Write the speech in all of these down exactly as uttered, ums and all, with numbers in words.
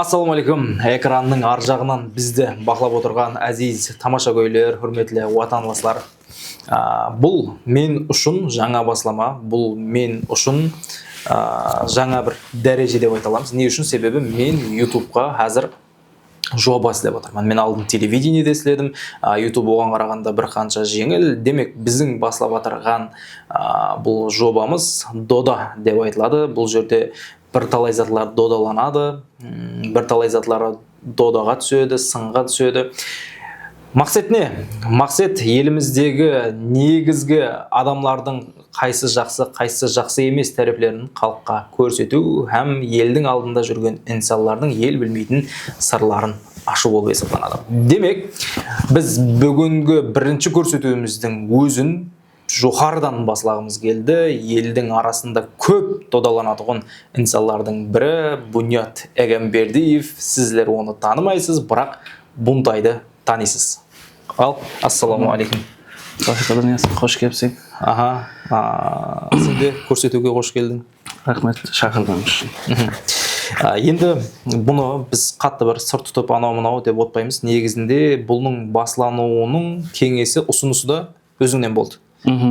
Assalawma áleykum. Ekrannıń arjaǵınan bizdi baqlap otırǵan áziz tamashagóyler, húrmetli watanlaslar. A, bul men ushın jańa baslama, bul men ushın, a, jańa bir dáreje dep ayta alamız. Ne ushın? Sebebi men YouTubeqa házir joba islep atırman. Men aldın televideniede isledim. A, YouTube oǵan qaraǵanda bir qansha jeńil. Demek, biziń baslap atırǵan, a, bul jobamız doda dep aytıladı. Bul jerde bir talay zatlar dodalanadı, mm, bir talay zatları dodaǵa túsedi, sınǵa túsedi. Maqset ne? Maqset elimizdegi negizgi adamlardıń qaysı jaqsı, qaysı jaqsı emes táreplerin xalıqqa kórsetiw hám eldiń aldında júrgen insanlardıń el bilmeytin sırların ashıw bolıp esaplanadı. Demek, biz búgingi birinshi kórsetiwimizdiń ózin joqarıdan baslaǵımız keldi. Eldiń arasında kóp dodalanatuǵın insanlardıń biri Bunyat Egamberdiyev. Sizler onı tanımaysız, biraq Buntaydı tanıysız. Al, assalawma áleykum. Qadırniyaz, xosh kelipseń. Aha, a, sen de kórsetiwge xosh keldiń. Raxmet, shaqırǵanıńız ushın. A, endi bunı biz qattı bir sır tutıp, anaw-mınaw dep otpaymız. Negizinde bunıń baslanıwınıń keńesi, usınısı da ózińnen boldı.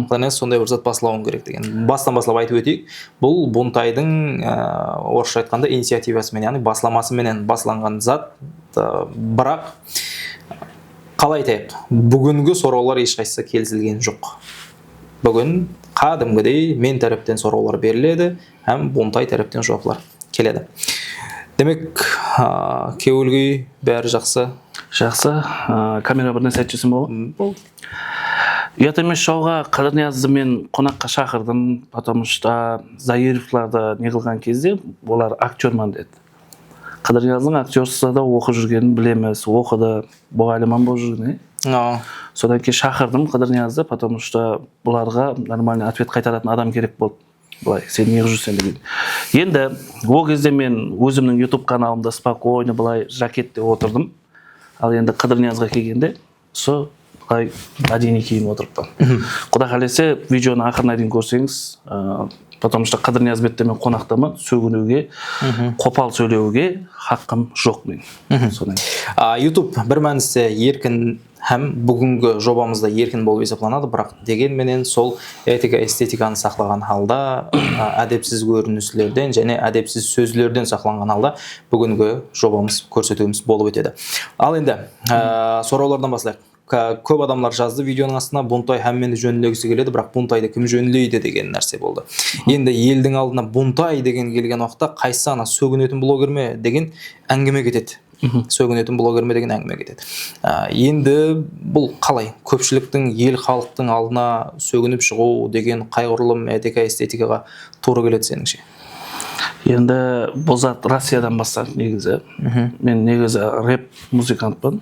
Qadırniyaz, sonday bir zat baslawıń kerek degen. Bastan baslap aytıp óteyik. Bul Buntaydıń, e, orıssha aytqanda, iniciativası menen, yaǵnıy baslaması menen baslanǵan zat. E, biraq, qalay aytayıq, búgingi sorawlar hesh qaysısı kelisilgen joq. Búgin qádimgidey men tárepten sorawlar beriledi hám Buntay tárepten juwaplar keledi. Demek, a, kewilgi bári jaqsı. Jaqsı. A, kameraǵa bir nárse aytıp jibersem bola ma? Bol. Uyat emes shouǵa Qadırniyazdı men qonaqqa shaqırdım, потому что Zairovlardı ne qılǵan kezde olar aktyorman dedi. Qadırniyazdıń aktyorstvoda oqıp júrgenin bilemiz, oqıdı, muǵallim bolıp júrgen. Sodan keyin shaqırdım Qadırniyazdı, потому что bularǵa нормальный ответ qaytaratın adam kerek boldı. Bılay, sen ne qılıp júrseń degen. Endi ol gezde men ózimniń YouTube kanalımda спокойно bılay jakette otırdım. Al endi Qıdırniyazǵa kelgende usı bılay mádeniy kiyinip otırıppan. Quda qálese, videonıń aqırına deyin kórseńiz, ı, потому что Qıdırniyaz bette men qonaqtaman, sóginiwge, qopal sóylewge haqqım joq meniń. Sonday. A, YouTube bir mániste erkin hám búgingi jobamızda erkin bolıp esaplanadı, biraq degen menen sol etika, estetikanı saqlaǵan halda, a, ádepsiz kórinislerden jáne ádepsiz sózlerden saqlanǵan halda búgingi jobamız, kórsetiwimiz bolıp ótedi. Al endi, a, sorawlardan baslayıq. Ka-, kóp adamlar jazdı videonıń astına, Buntay hámmeni jónlegisi keledi, biraq Buntaydı kim jónleydi degen nárse boldı. Endi eldiń aldına Buntay degen kelgen waqıtta qaysı ana sóginetin bloger me degen áńgime ketedi. Sóginetin bloger me degen áńgime ketedi. A, endi bul qalay? Kópshiliktiń, el xalıqtıń aldına sóginip shıǵıw degen qayǵurılım etika, estetikaǵa tuwrı keledi senińshe? Endi bul zat Rossiyadan basladı negizi. Men negizi rep muzıkantpan.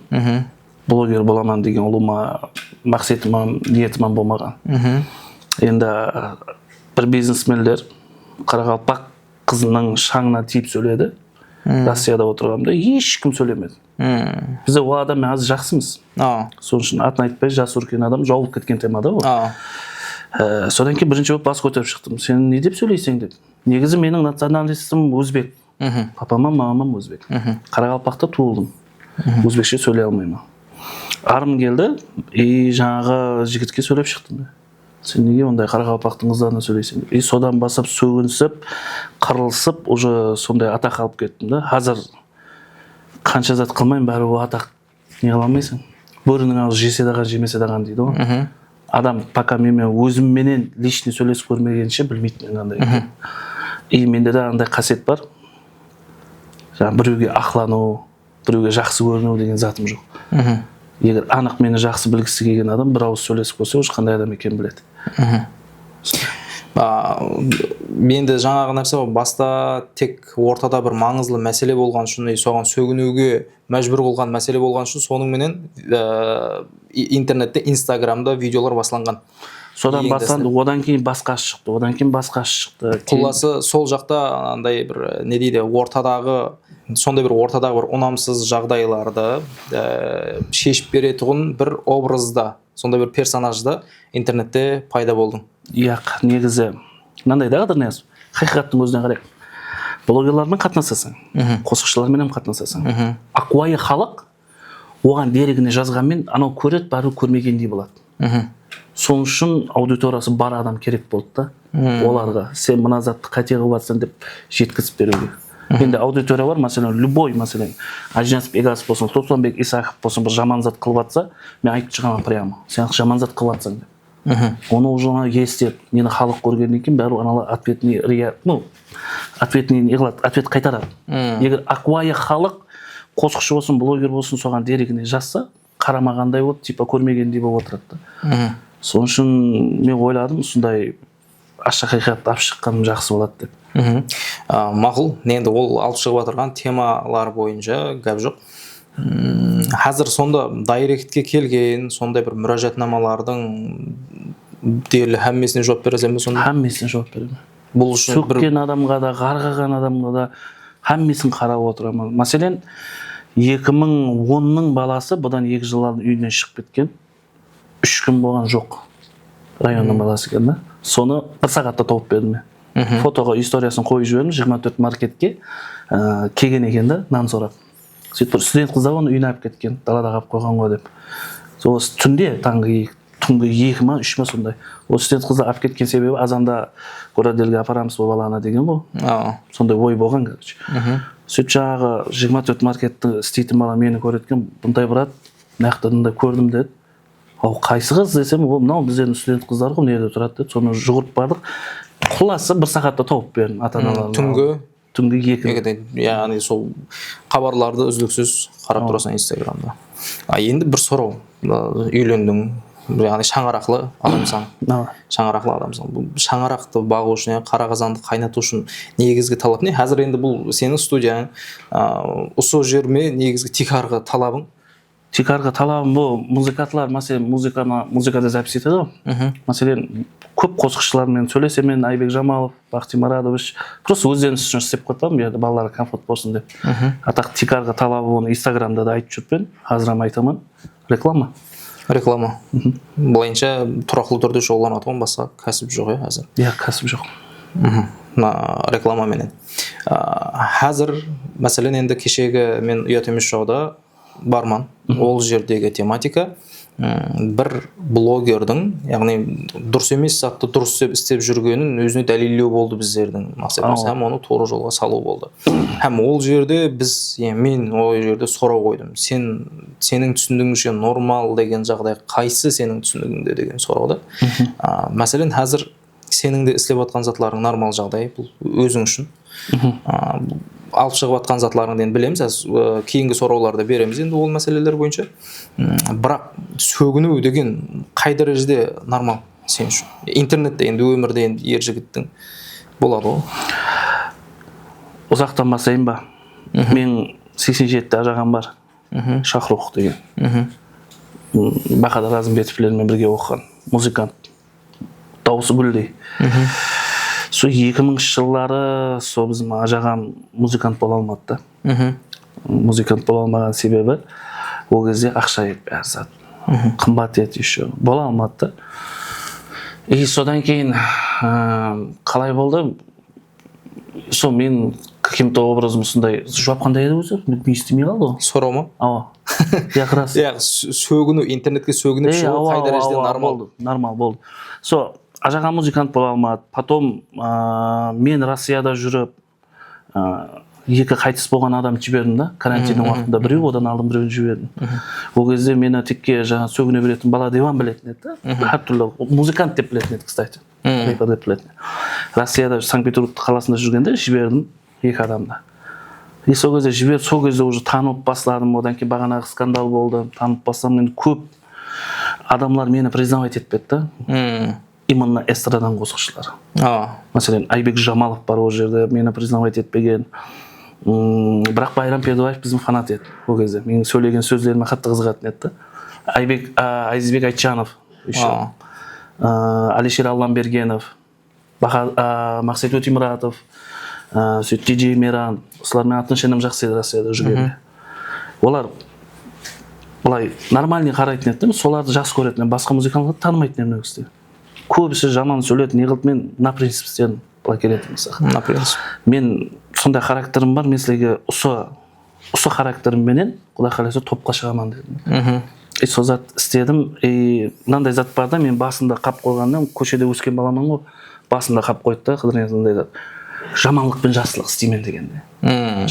Bloger bolaman degen ulıwma maqsetim hám, niyetim hám bolmaǵan. Endi bir biznesmenler qaraqalpaq qızınıń shańına tiyip sóyledi. Rossiyada otırǵanımda hesh kim sóylemedi. Bizde ol adam menen házir jaqsımız. Sonıń ushın atın aytpay, jası úlken adam, jawılıp ketken tema da ol. E, sodan keyin birinshi bolıp bas kóterip shıqtım. Sen ne dep sóyleyseń dedim. Negizi meniń nacionalnostim ózbek. Papam hám, mamam hám ózbek. Qaraqalpaqta tuwıldım. Ózbekshe sóyley almayman. Arım keldi, и jańaǵı jigitke sóylep shıqtım da. Sen nege onday qaraqalpaqtıń qızlarına sóyleyseń dep. И sodan baslap sóginisip, qırılısıp, уже sonday ataq alıp kettim da. Házir qansha zat qılmayın, báribir ol ataq ne qıla almaysań. Bóriniń awzı jese daǵan, jemese daǵan deydi ǵoy. Adam пока men menen, ózim menen личный sóylesip kórmegenshe bilmeydi men qanday ekenin. И mende de anday qásiyet bar. Jańa birewge aqlanıw, birewge jaqsı kóriniw degen zatım joq. Eger anıq meni jaqsı bilgisi kelgen adam bir awız sóylesip kórse, уже qanday adam ekenin biledi. A, endi jańaǵı nárse ǵoy, basta tek ortada bir mańızlı másele bolǵanı ushın, e, soǵan sóginiwge májbúr qılǵan másele bolǵanı ushın, sonıń menen, e, i-, internette, Instagramda videolar baslanǵan. Sodan baslandı, odan keyin basqası shıqtı, odan keyin basqası shıqtı. Qullası, sol jaqta anday bir, e, ne deydi, ortadaǵı, sonday bir ortadaǵı bir unamsız jaǵdaylardı, e, sheship beretuǵın bir obrazda, sonday bir personajda internette payda boldıń. Yaq, negizi mınanday da, Qıdırniyaz, haqıyqattıń ózine qarayıq. Blogerlar menen qatnasasań, qosıqshılar menen qatnasasań. Aqwayı xalıq oǵan derigine jazǵanmen, anaw kóredi, báribir kórmegendey boladı. Sonıń ushın auditoriyası bar adam kerek boldı da. Olarǵa sen mına zattı qáte qılıp atırsań dep jetkizip beriwge. Endi auditoriya bar, máselen, любой, máselen, Ájiniyazov Egas bolsın, Ruslanbek Isakov bolsın, bir jaman zat qılıp atsa, men aytıp shıǵaman прямо, sen jaman zat qılıp atsań dep. Onı уже ona esitedi. Meni xalıq kórgennen keyin báribir analar ответный rea-, ну, ответный ne qıladı, ответ qaytaradı. Eger aqwayı xalıq, qosıqshı bolsın, bloger bolsın, soǵan derigine jazsa, qaramaǵanday bolıp, типа kórmegendey bolıp otıradı da. Sonıń ushın men oyladım, usınday ashıq haqıyqattı alıp shıqqanım jaqsı boladı dep. A, maqul. Endi ol alıp shıǵıp atırǵan temalar boyınsha gáp joq. Mm, házir sonda dayrektke kelgen, sonday bir múrájatnamalardıń deyerli hámmesine juwap bereseń be sonda? Hámmesine juwap beremen. Bul ushın bir sókken adamǵa da, ǵarǵaǵan adamǵa da, hámmesin qarap otıraman. Máselen, eki mıń onnıń balası budan eki jıl aldın úyinen shıǵıp ketken. Úsh kún bolǵan joq. Rayonnıń balası eken da. Sonı bir saǵatta tawıp berdim men. Fotoǵa istoriyasın qoyıp jiberdim, jigirma tórt marketke, ı, kelgen eken da, nan sorap. Sóytip bir student qızlar onı úyine alıp ketken, dalada qalıp qoyǵan ǵoy dep. Sol túnde, tańǵı eki, túngi eki ma, úsh ma sonday. Ol student qızlar alıp ketken sebebi, azanda gorodelge aparamız ǵoy balana degen ǵoy. Sonday oy bolǵan, короче. Sóytip jańaǵı jigirma tórt marketti isleytin bala meni kóretken, bunday brat, mıyaqta mınday kórdim dedi. Aw, qaysı qız desem, ol mınaw bizlerdiń student qızları ǵoy, mına jerde turadı dedi. Sonı juwırıp bardıq. Qullası bir saǵatta tawıp berdim ata-analarına. Túngi? Túngi eki. Ekide, yaǵnıy sol xabarlardı úzliksiz qarap turasań Instagramda. A, endi bir soraw. Mına, úylendiń, yaǵnıy shańaraqlı adamsań. Shańaraqlı adamsań. Bul shańaraqtı baǵıw ushın, yaǵnıy qara qazandı qaynatıw ushın negizgi talap ne? Házir endi bul seniń studiyań, a, usı jer me negizgi tiykarǵı talabıń? Tiykarǵı talabım bul muzıkantlar, máselen, muzıkanı, muzıkada zapis etedi ǵoy. Máselen, kóp qosıqshılar menen sóylesemen, Aybek Jamalov, Baxtiy Maratovich, просто ózleriniń ushın islep qoyadı da, bul jerde balalarǵa komfort bolsın dep. Ataq tiykarǵı talabı, onı Instagramda da aytıp júrpen, házir hám aytaman. Reklama. Reklama. Bılayınsha turaqlı túrde shuǵıllanatuǵın basqa kásip joq, ya, házir? Ya, kásip joq. Mına reklama menen. A, házir, máselen, endi keshegi men Uyat emes shouda barman. Ol jerdegi tematika, ım, bir blogerdiń, yaǵnıy durıs emes zattı durıs dep islep júrgenin ózine dálillew boldı bizlerdiń maqsetimiz. Hám onı tuwrı jolǵa salıw boldı. Hám ol jerde biz, yaǵnıy men ol jerde soraw qoydım. Sen, seniń túsinigińshe normal degen jaǵday qaysı seniń túsinigińde degen sorawdı. A, máselen, házir seniń de islep atqan zatlarıń normal jaǵday, bul óziń ushın. A, alıp shıǵıp atqan zatlarıńdı endi bilemiz, az, ı, keyingi sorawlarda beremiz endi ol máseleler boyınsha. M, biraq sóginiw degen qay dárejede normal sen ushın? Internette endi, ómirde endi er jigittiń boladı ǵoy. Uzaqtan baslayın ba? Meniń seksen jeti ajaǵam bar. Shaxruh degen. M, Bahadır Azımbetovler menen birge oqıǵan muzıkant. Dawısı gúldey. Sol eki mıńınshı jılları sol biziń ajaǵam muzıkant bola almadı da. Muzıkant bola almaǵan sebebi, ol gezde aqsha edi bári zat. Qımbat edi ещё. Bola almadı da. И sodan keyin, ı, qalay boldı? Sol men каким-то образом usınday juwap qanday edi ózi? Bilmey, esitpey qaldı ǵoy. Soraw ma? Awa. Как раз. Ya, s-, sóginiw, internetke sóginip shıǵıw qay dárejede normal? Boldı, normal boldı. Sol, ajaǵam muzıkant bola almadı. Потом, a, men Rossiyada júrip, a, eki qaytıs bolǵan adam jiberdim da, karantinniń waqtında birew, odan aldın birewin jiberdim. Ol gezde meni tekke jańa sógine beretin bala dep hám biletin edi da. Hár túrli muzıkant dep biletin edi, кстати. Reper dep biletin. Rossiyada, Sankt-Peterburg qalasında júrgende jiberdim eki adamdı. И sol gezde jiberip, sol gezde уже tanılıp basladım. Odan keyin baǵanaǵı skandal boldı. Tanıp basladım. Endi kóp adamlar meni признавать etpedi da. Именно estradan qosıqshıları. Máselen, Aybek Jamalov bar ol jerde, meni признавать etpegen. M, biraq Bayram Perdubaev biziń fanat edi ol gezde. Meniń sóylegen sózlerime qattı qızıǵatın edi da. Aybek, a, Azizbek Aytjanov. Ещё. Aa, Alisher Allambergenov, Baha-, aa, Maqset Ótemuratov, aa, sóytip, D J Meran, usılar menen отношениям jaqsı edi Rossiyada júrgende. Olar bılay нормальный qaraytın edi, solardı jaqsı kóretin, basqa muzıkantlardı tanımaytın edim, negizinde. Kóbisi jaman sóyledi, ne qıldı, men на принциптерин Bılay keletin bolsaq. На принцип. Men sonday xarakterim bar, men sizlerge usı usı xarakterim menen, Quday qálese, topqa shıǵaman, dedim. I sol zat istedim. I mınanday zat bar da, men basımda qap qoyǵannan, kóshede ósken balaman ǵo, basımda qap qoydı da, Qıdırniyaz, mınanday zat. Jamanlıqpen jaqsılıq isteymen degende.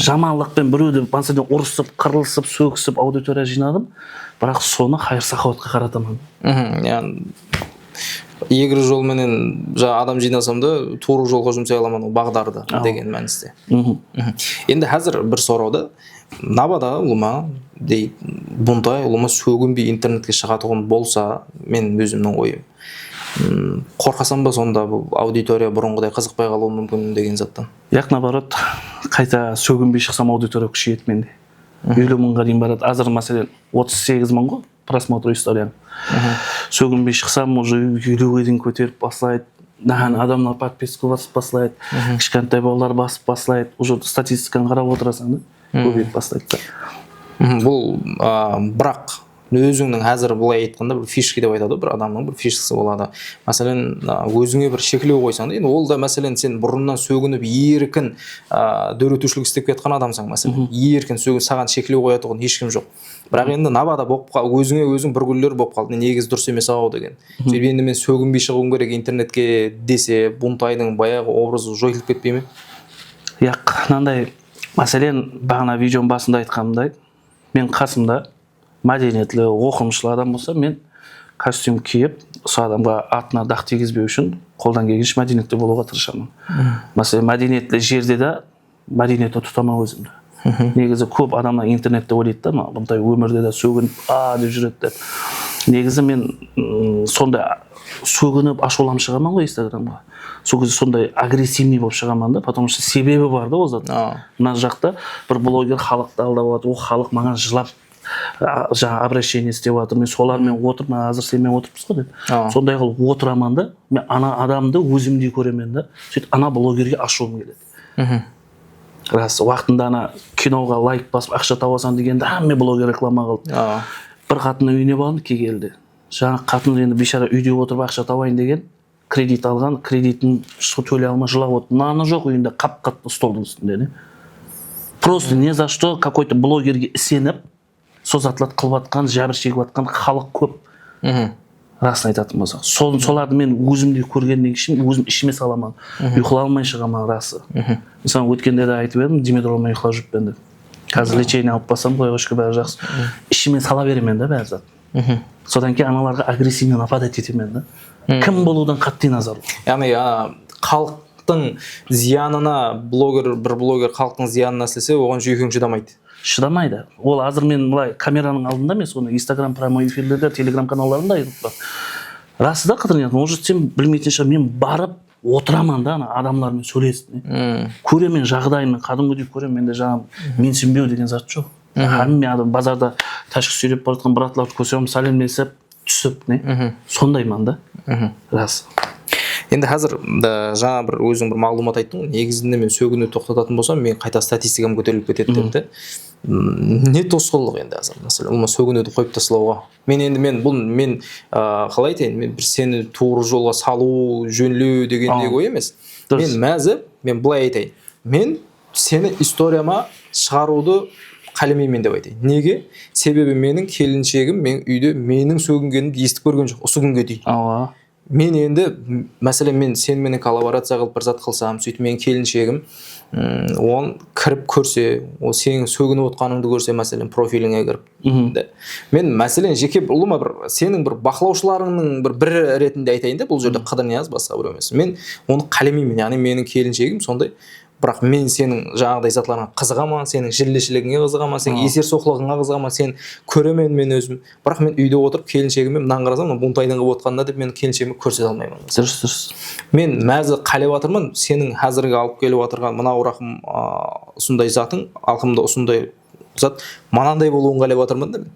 Jamanlıqpen birewdi, máselen, urısıp, qırılısıp, sókisip, auditoriya jıynadım. Biraq sonı xayır-saqawatqa qarataman. Yaǵnıy, egri jol menen jańa adam jıynasam da, tuwrı jolǵa jumsay alaman ǵo baǵdardı degen mániste. Endi házir bir sorawdı. Nabada ulıwma, dey, Buntay ulıwma sóginbey internetke shıǵatuǵın bolsa, men ózimniń oyım, qorqasań ba sonda, bul auditoriya burınǵıday qızıqpay qalıwı múmkin degen zattan? Yaq, наоборот, qayta sóginbey shıqsam, auditoriya kúsheyedi mende. Eliw mıńǵa deyin baradı. Házir, máselen, otız segiz mıń ǵo prosmotr istoriyanıń. Sóginbey shıqsam, уже eliwge deyin kóterip baslaydı. Nahan adamlar podpiska basıp baslaydı. Kishkentay balalar basıp baslaydı. Уже statistikanı qarap otırasań da, kóbeyip baslaydı da. Bul, a, biraq ózińniń házir, bılay aytqanda, bir fishka dep aytadı, bir adamnıń bir fishkası boladı. Máselen, a, ózińe bir sheklew qoysań da, endi ol da, máselen, sen burınnan sóginip, erkin, a, dóretiwshilik islep kiyatqan adamsań, máselen, erkin sógin, saǵan sheklew qoyatuǵın hesh kim joq. Biraq endi nabada bolıp qal-, ózińe óziń bir kúnler bolıp qaldı, negizi durıs emes-aw degen. Sóytip endi men sóginbey shıǵıwım kerek internetke dese, Buntaydıń bayaǵı obrazı joytılıp ketpey me? Yaq, mınanday, máselen, baǵana videonıń basında aytqanımday, men qasımda mádeniyetli, oqımshılı adam bolsa, men kostyum kiyip, usı adamǵa atına daq tiygizbew ushın qoldan kelgenshe mádeniyetli bolıwǵa tırıshaman. Máselen, mádeniyetli jerde de mádeniyetli tutaman ózimdi. Negizi kóp adamlar internette oylaydı da, ma, Buntay ómirde de sóginip, a dep júredi dep. Negizi men, ım, sonday sóginip, ashıwlanıp shıǵaman ǵoy Instagramǵa. Sol gezde sonday agressivnıy bolıp shıǵaman da, потому что sebebi bar da ol zat. Mına jaqta bir bloger xalıqtı aldap atır, ol xalıq maǵan jılap, a, jańa обращение islep atır, men solar menen otırıp, mına házir sen menen otırıppız ǵoy dep. Sonday qılıp otıraman da, men ana adamdı ózimdey kóremen da, sóytip ana blogerge ashıwım keledi. Ras, waqtında ana kinoǵa layk basıp aqsha tabasań degende hámme bloger reklama qıldı. Bir qatın úyine bardı key keldi. Jańa qatın endi biyshara úyde otırıp aqsha tabıyın degen, kredit alǵan, kreditin sol tóley almay jılap otır. Nanı joq úyinde, qap-qattı stoldıń ústinde ne. Просто не за что какой-то blogerge isenip, sol zatlardı qılıp atqan, jábir shegip atqan xalıq kóp. Rasın aytatın bolsaq. Sol, solardı men ózimdey kórgennen keyin ózim ishime salaman. Uyqılay almay shıǵaman, rası. Mısalı, ótkende de aytıp edim, Dimidrolman uyqılap júrip endi. Házir lechenie alıp barsam, Quday shúkir, bári jaqsı. Ishime sala beremen da bári zat. Sodan keyin analarǵa agressivno napadat etemen da. Kim bolıwdan qattiy nazar. Yaǵnıy, a, xalıqtıń zıyanına bloger, bir bloger xalıqtıń zıyanına islese, oǵan júregi shıdamaydı. Shıdamaydı. Ol házir men bılay kameranıń aldında emes, onı Instagram прямой efirlerde, Telegram kanallarında aytıp tur. Rası da, Qıdırniyaz, может, sen bilmeytuǵın shıǵar, men barıp otıraman da, ana adamlar menen sóylesip, ne. Kóremen jaǵdayın, men qádimgidey kóremen, mende jaǵa mensenbew degen zat joq. Hámme adam bazarda tashkı súyrep baratqan bratlardı kórsem, sálemlesip, túsip, ne? Sondayman da. Ras. Endi házir, da, jańa bir óziń bir maǵlıwmat ayttıń ǵoy, negizinde men sóginiwdi toqtatatın bolsam, men qayta statistikam kóterilip ketedi dep te. Ne tosqınlıq endi házir, máselen, ulıwma sóginiwdi qoyıp taslawǵa. Men endi, men bul, men, a, qalay aytayın, men bir seni tuwrı jolǵa salıw, jónlew degendey oy emes. Men mázi, men bılay aytayın. Men seni istoriyama shıǵarıwdı qálemeymen dep aytayın. Nege? Sebebi meniń kelinshegim men úyde meniń sógingenimdi esitip kórgen joq usı kúnge deyin. Awa. Men endi, m-, máselen, men sen menen kollaboraciya qılıp bir zat qılsam, sóytip meniń kelinshegim, mm, oǵan kirip kórse, ol seniń sóginip otqanıńdı kórse, máselen, profilińe kirip. De. Men, máselen, jeke bir ulıwma bir, seniń bir baqlawshılarıńnıń bir, biri retinde aytayın da, bul jerde Qıdırniyaz, basqa birew emes. Men onı qálemeymen, yaǵnıy meniń kelinshegim sonday. Biraq men seniń jańaǵıday zatlarıńa qızıǵaman, seniń jilleshiligińe qızıǵaman, seniń eser soqlıǵıńa qızıǵaman, sen kóremen men ózim. Biraq men úyde otırıp kelinshegime mınań qarasam, mına Buntaydıń qılıp otqanına dep men kelinshegime kórsete almayman. Durıs, durıs. Men mázi qálep atırman, seniń házirgi alıp kelip atırǵan mınaw raqım, a, usınday zatıń, alqımda usınday zat, mınanday bolıwın qálep atırman da men.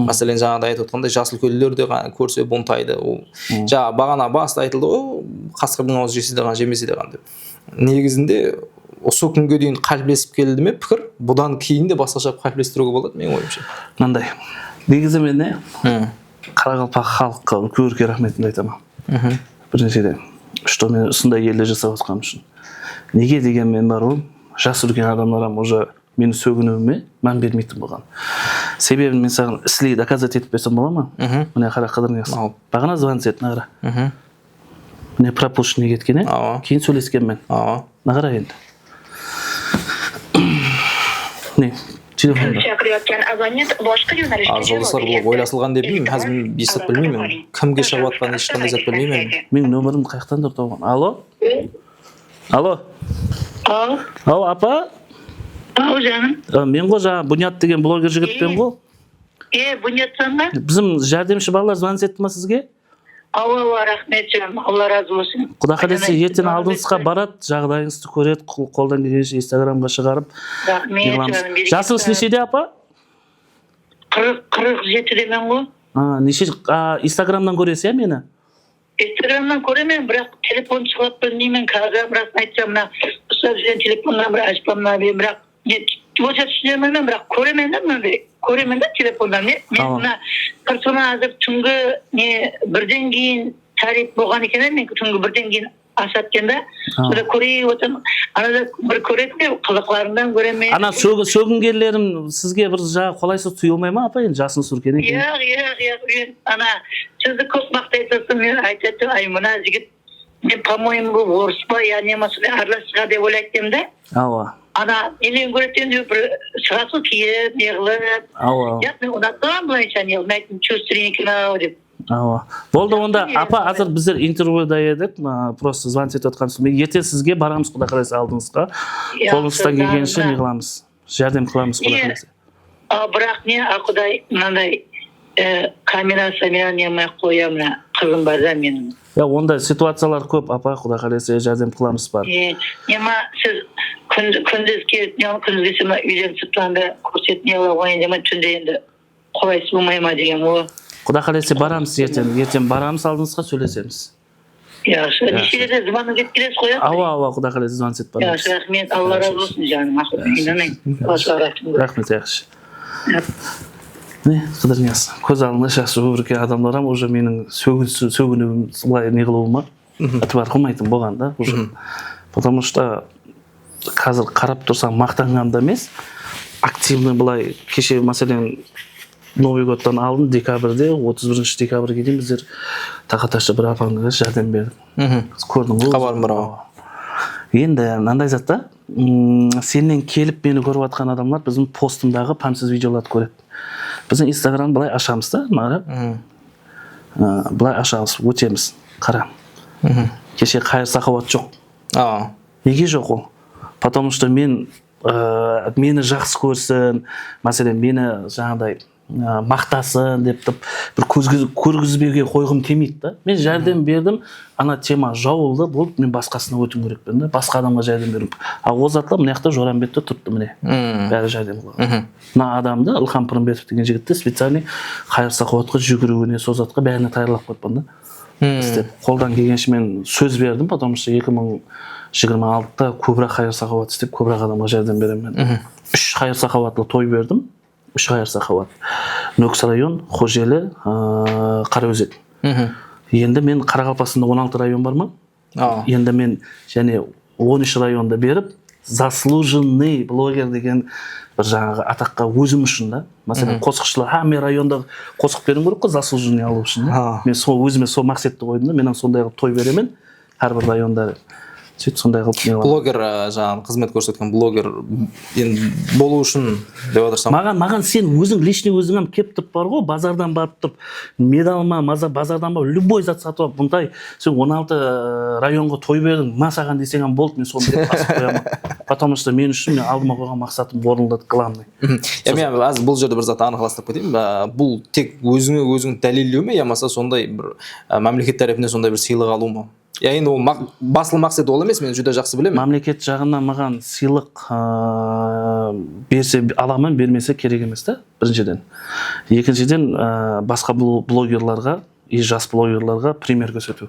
Máselen, jańaǵıda aytıp otqanday, jas úlkenler de qa-, kórse Buntaydı, ol, jańa baǵana basta aytıldı ǵoy, qasqırdıń awzı jese de ǵan, jemese de ǵan dep. Negizinde usı kúnge deyin qáliplesip keldi me pikir, budan keyin de basqasha qáliplestiriwge boladı, meniń oyımsha. Mınanday, negizi men ne, qaraqalpaq xalıqqa úlken-úlken raxmetimdi aytaman. Birinsheden, что men usınday elde jasap atqanım ushın. Nege degen men bar ol, Jas úrgen adamlar hám уже meniń sóginiwime mán bermeytin bolǵan. Sebebin men saǵan isley dokazat etip bersem bola ma? Mine qara, Qıdırniyaz. Baǵana zvonit ettin, qara. Mine, пропущенный ketken, e? Awa. Keyin sóyleskenmen. Awa. Mına qara endi. Ne? Telefonda. Siz chaqırayotgan abonent boshqa yo'nalishga javob beryapti. Iltimos, aloqaga qo'ying. Kimge shaqırayotganini hech qanday zat bilmayman. Meniń nomerimdi qayaqtandur tawǵan? Alo? Alo? Alo? Aw, apa? Aw, janım. A, men ǵo, jańa Bunyat degen bloger jigitpen ǵo. E, Bunyatsan ba? Bizim járdemshi balalar zvonit etti ma sizge? Awa, awa, raxmet, janım, Alla razı bolsın. Quda qálese, erteń aldıńızǵa baradı, jaǵdayıńızdı kóredi, qol-, qoldan kelgenshe Instagramǵa shıǵarıp. Raxmet, janım. Jasıńız neshede, apa? Qırq, qırq jetidemen ǵo. A, neshe, a, Instagramnan kóresiz, ya, meni? Instagramnan kóremen, biraq telefon shıǵarıp bilmeymen. Házir, rasın aytsam, mına uslap júrgen telefonnan bir ashpamnan beri, biraq ne, onsa túsine almayman, biraq kóremen de, mınanday, kóremen de telefonnan. Ne, men mına qırqına házir túngi, ne, birden keyin táriyp bolǵan eken, men túngi birden keyin asadı eken da. Sonda kórip otırman. Arada bir kóredi de, qılıqlarıńnan kóremen. Ana sógi-, sógingenlerim sizge bir jaǵı qolaysız tuyılmay ma, apa? Endi jasıńız úrken eken. Yoq, yoq, yoq. Men ana sizdi kóp maqtaysańız, men aytadı, ay, mına jigit, men, по-моему, bul orıs pa, ya ne ma, sonday aralas shıǵar dep oylaydı edim da. Awa. Ana, neden kóredi endi, bir shıǵasın kiyip, ne qılıp. Awa. Yoq, men unatıp qalǵan bılayınsha, ne qılıp, men ayttım, чё, стильный eken-aw dep. Awa. Boldı onda, apa, házir bizler intervyuda edik, ma, prosto zvonit etip atqan soń. Men erte sizge baramız, quda qálese, aldıńızǵa. Qolıńızdan kelgenshe ne qılamız? Járdem qılamız, quda qálese. A, biraq ne, a, quday, mınanday, e, kamerası menen neme qoya, mına qızım bar da meniń. Ya, onday situaciyalar kóp, apa, quda qálese, járdem qılamız, bar. E, nema, siz kún-, kúndiz kelip, ne, kúndiz kelse, mına úyden sırtlarında kórsetiń, ne, olar, oy, nema, túnde endi qolaysız bolmay ma degen ǵoy. Quda qálese baramız erteń. Erteń baramız, aldıńızǵa sóylesemiz. Yaqshı. Neshe kerede zvonok etip kelesiz ǵoy, ya? Awa, awa, quda qálese zvonok etip baramız. Yaqshı, raxmet. Alla razı bolsın, janım. Aqıl, inanań. Raxmet, yaqshı. Mine, Qıdırniyaz, kóz aldıńa jaqsı úrken adamlar hám уже meniń sógin-, sóginiwim, bılay ne qılıwıma itibar qılmaytın bolǵan da, уже. Потому что házir qarap tursań, maqtanǵan da emes, aktivno bılay, keshe, máselen, Novıy godtan aldın, dekabrde, otız birinshi dekabrge deyin bizler Taqatashta bir apańa járdem berdik. Kórdiń ǵoy. Xabarım bar, awa. Endi mınanday zat ta, mm, sennen kelip meni kórip atqan adamlar biziń postımdaǵı pámsiz videolardı kóredi. Biziń Instagram bılay ashamız da, mına qara. Aa, bılay ashamız, ótemiz. Qara. Keshe qayır-saqawat joq. Awa. Nege joq ol? Потому что men, aa, meni jaqsı kórsin, máselen, meni jańaday, aa, maqtasın dep, dep bir kórgiz-, kórgizbege qoyǵım kelmeydi da. Men járdem berdim, ana tema jawıldı, boldı, men basqasına ótiwim kerekpen da, basqa adamǵa járdem beriwim. A, ol zatlar mına jaqta Jorambetti turıptı, mine. Bári járdem qılǵan. Mına adamdı, Ilham Pırımbetov degen jigitti специальный qayır-saqawatqa, júgiriwine, sol zatqa bárine tayarlap qoyıppan da. Islep, qoldan kelgenshe men sóz berdim, потому что eki mıń jigirma altıda kóbirek qayır-saqawat islep, kóbirek adamǵa járdem beremen. Úsh qayır-saqawatlı toy berdim. Úsh qayır-saqawat. Nókis rayon, Xojeli, aa, Qaraózek. Endi men Qaraqalpaqstanda on altı rayon bar ma? Endi men jáne on úsh rayondı berip, заслуженный блогер degen bir jańaǵı ataqqa ózim ushın da. Máselen, qosıqshılar, hámme rayonda qosıq beriwim kerek ǵoy, заслуженный alıw ushın da. Men sol, ózime sol maqsetti qoydım da, men hám sonday qılıp toy beremen. Hár bir rayonda sóytip, sonday qılıp ne qılaman. Bloger, e, jańaǵı xızmet kórsetken bloger endi bolıw ushın dep atırsań. Maǵan, maǵan sen óziń, личный óziń hám kelip turıp bar ǵoy, bazardan barıp turıp, medal ma, maza-, bazardan barıp, любой zat satıp alıp, bunday sen on altı rayonǵa toy berdiń, ma saǵan deseń hám boldı, men sonı dep basıp qoyaman. Потому что men ushın, men aldıma qoyǵan maqsatım orınladı, главный. Ya, men házir bul jerde bir zat anıqlastırıp keteyin. Ba, bul tek ózińe óziń dálillew me, yamasa sonday bir, e, mámleket tárepinen sonday bir sıylıq alıw ma? Ya, endi ol maq-, baslı maqset ol emes, men júdá jaqsı bilemen. Mámleket jaǵınan maǵan sıylıq, aa, berse alaman, bermese kerek emes ta, birinshiden. Ekinshiden, aa, basqa blo-, blogerlarǵa, i jas blogerlarǵa primer kórsetiw.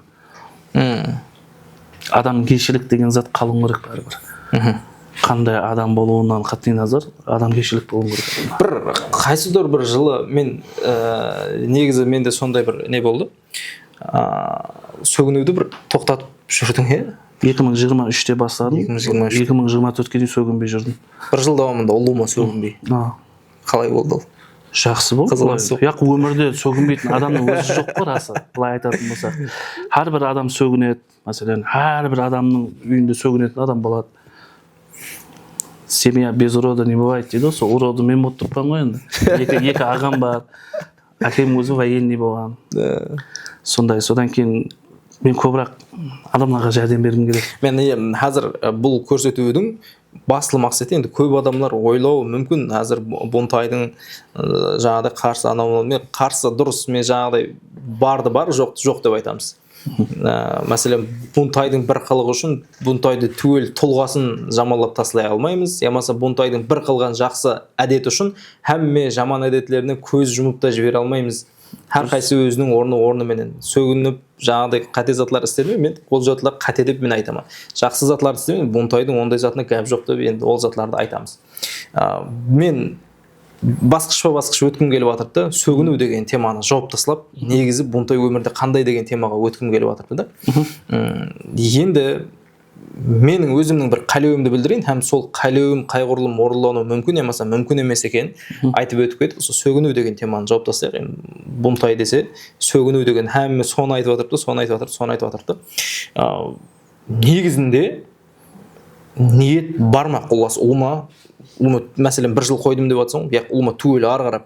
Adamgershilik degen zat qalıw kerek báribir. Qanday adam bolıwınan qatnıy nazar, adamgershilik bolıw kerek. Bir, qaysıdur bir jılı men, e, negizi mende sonday bir ne boldı. A, sóginiwdi bir toqtatıp júrdiń, e? Eki mıń jigirma úshte basladım. Eki mıń jigirma úshte. Eki mıń jigirma tórtke deyin sóginbey júrdim. Bir jıl dawamında ulıwma sóginbey. A. Qalay boldı ol? Jaqsı boldı. Qızıǵıńız soq. Yaq, ómirde sóginbeytin adamnıń ózi joq ǵoy, rası. Bılay aytatın bolsaq. Hár bir adam sóginedi. Máselen, hár bir adamnıń úyinde sóginetin adam boladı. Семья без урода не бывает deydi ǵoy, sol urodı men bolıp turıppan ǵoy endi. Eki, eki aǵam bar. Ákem ózi военный bolǵan. Sonday, sodan keyin men kóbiraq adamlarǵa járdem bergim keledi. Men, em, házir, e, bul kórsetiwdiń baslı maqseti, endi kóp adamlar oylawı múmkin, házir Bu-, Buntaydıń, e, jańaǵıday qarsı anaw, men qarsı, durıs, men jańaǵıday bardı bar, joqtı joq dep aytamız. Á, máselen, Buntaydıń bir qılıǵı ushın Buntaydı túwel tulǵasın jamanlap taslay almaymız, yamasa Buntaydıń bir qılǵan jaqsı ádeti ushın hámme jaman ádetlerinen kóz jumıp ta jibere almaymız. Hár qaysı óziniń ornı, ornı menen sóginip, jańaǵıday qáte zatlar islemey, men ol zatlar qáte dep men aytaman. Jaqsı zatlardı islemey, Buntaydıń onday zatına gáp joq dep endi ol zatlardı aytamız. Á, men basqıshpa-basqısh ótkim kelip atırdı da, sóginiw degen temanı jawıp taslap, negizi Buntay ómirde qanday degen temaǵa ótkim kelip atırdı da. Mm, endi meniń ózimniń bir qálewimdi bildireyin hám sol qálewim qayǵurlım orınlanıwı múmkin yamasa múmkin emes eken, aytıp ótip ketip, usı sóginiw degen temanı jawıp taslayıq. Endi Buntay dese, sóginiw degen hámme sonı aytıp atırıptı, sonı aytıp atırıptı, sonı aytıp atırıptı. A, negizinde niyet bar ma, qullası, ulıwma, ulıwma, máselen, bir jıl qoydım dep atırsań, yaq, ulıwma, túweli arı qarap.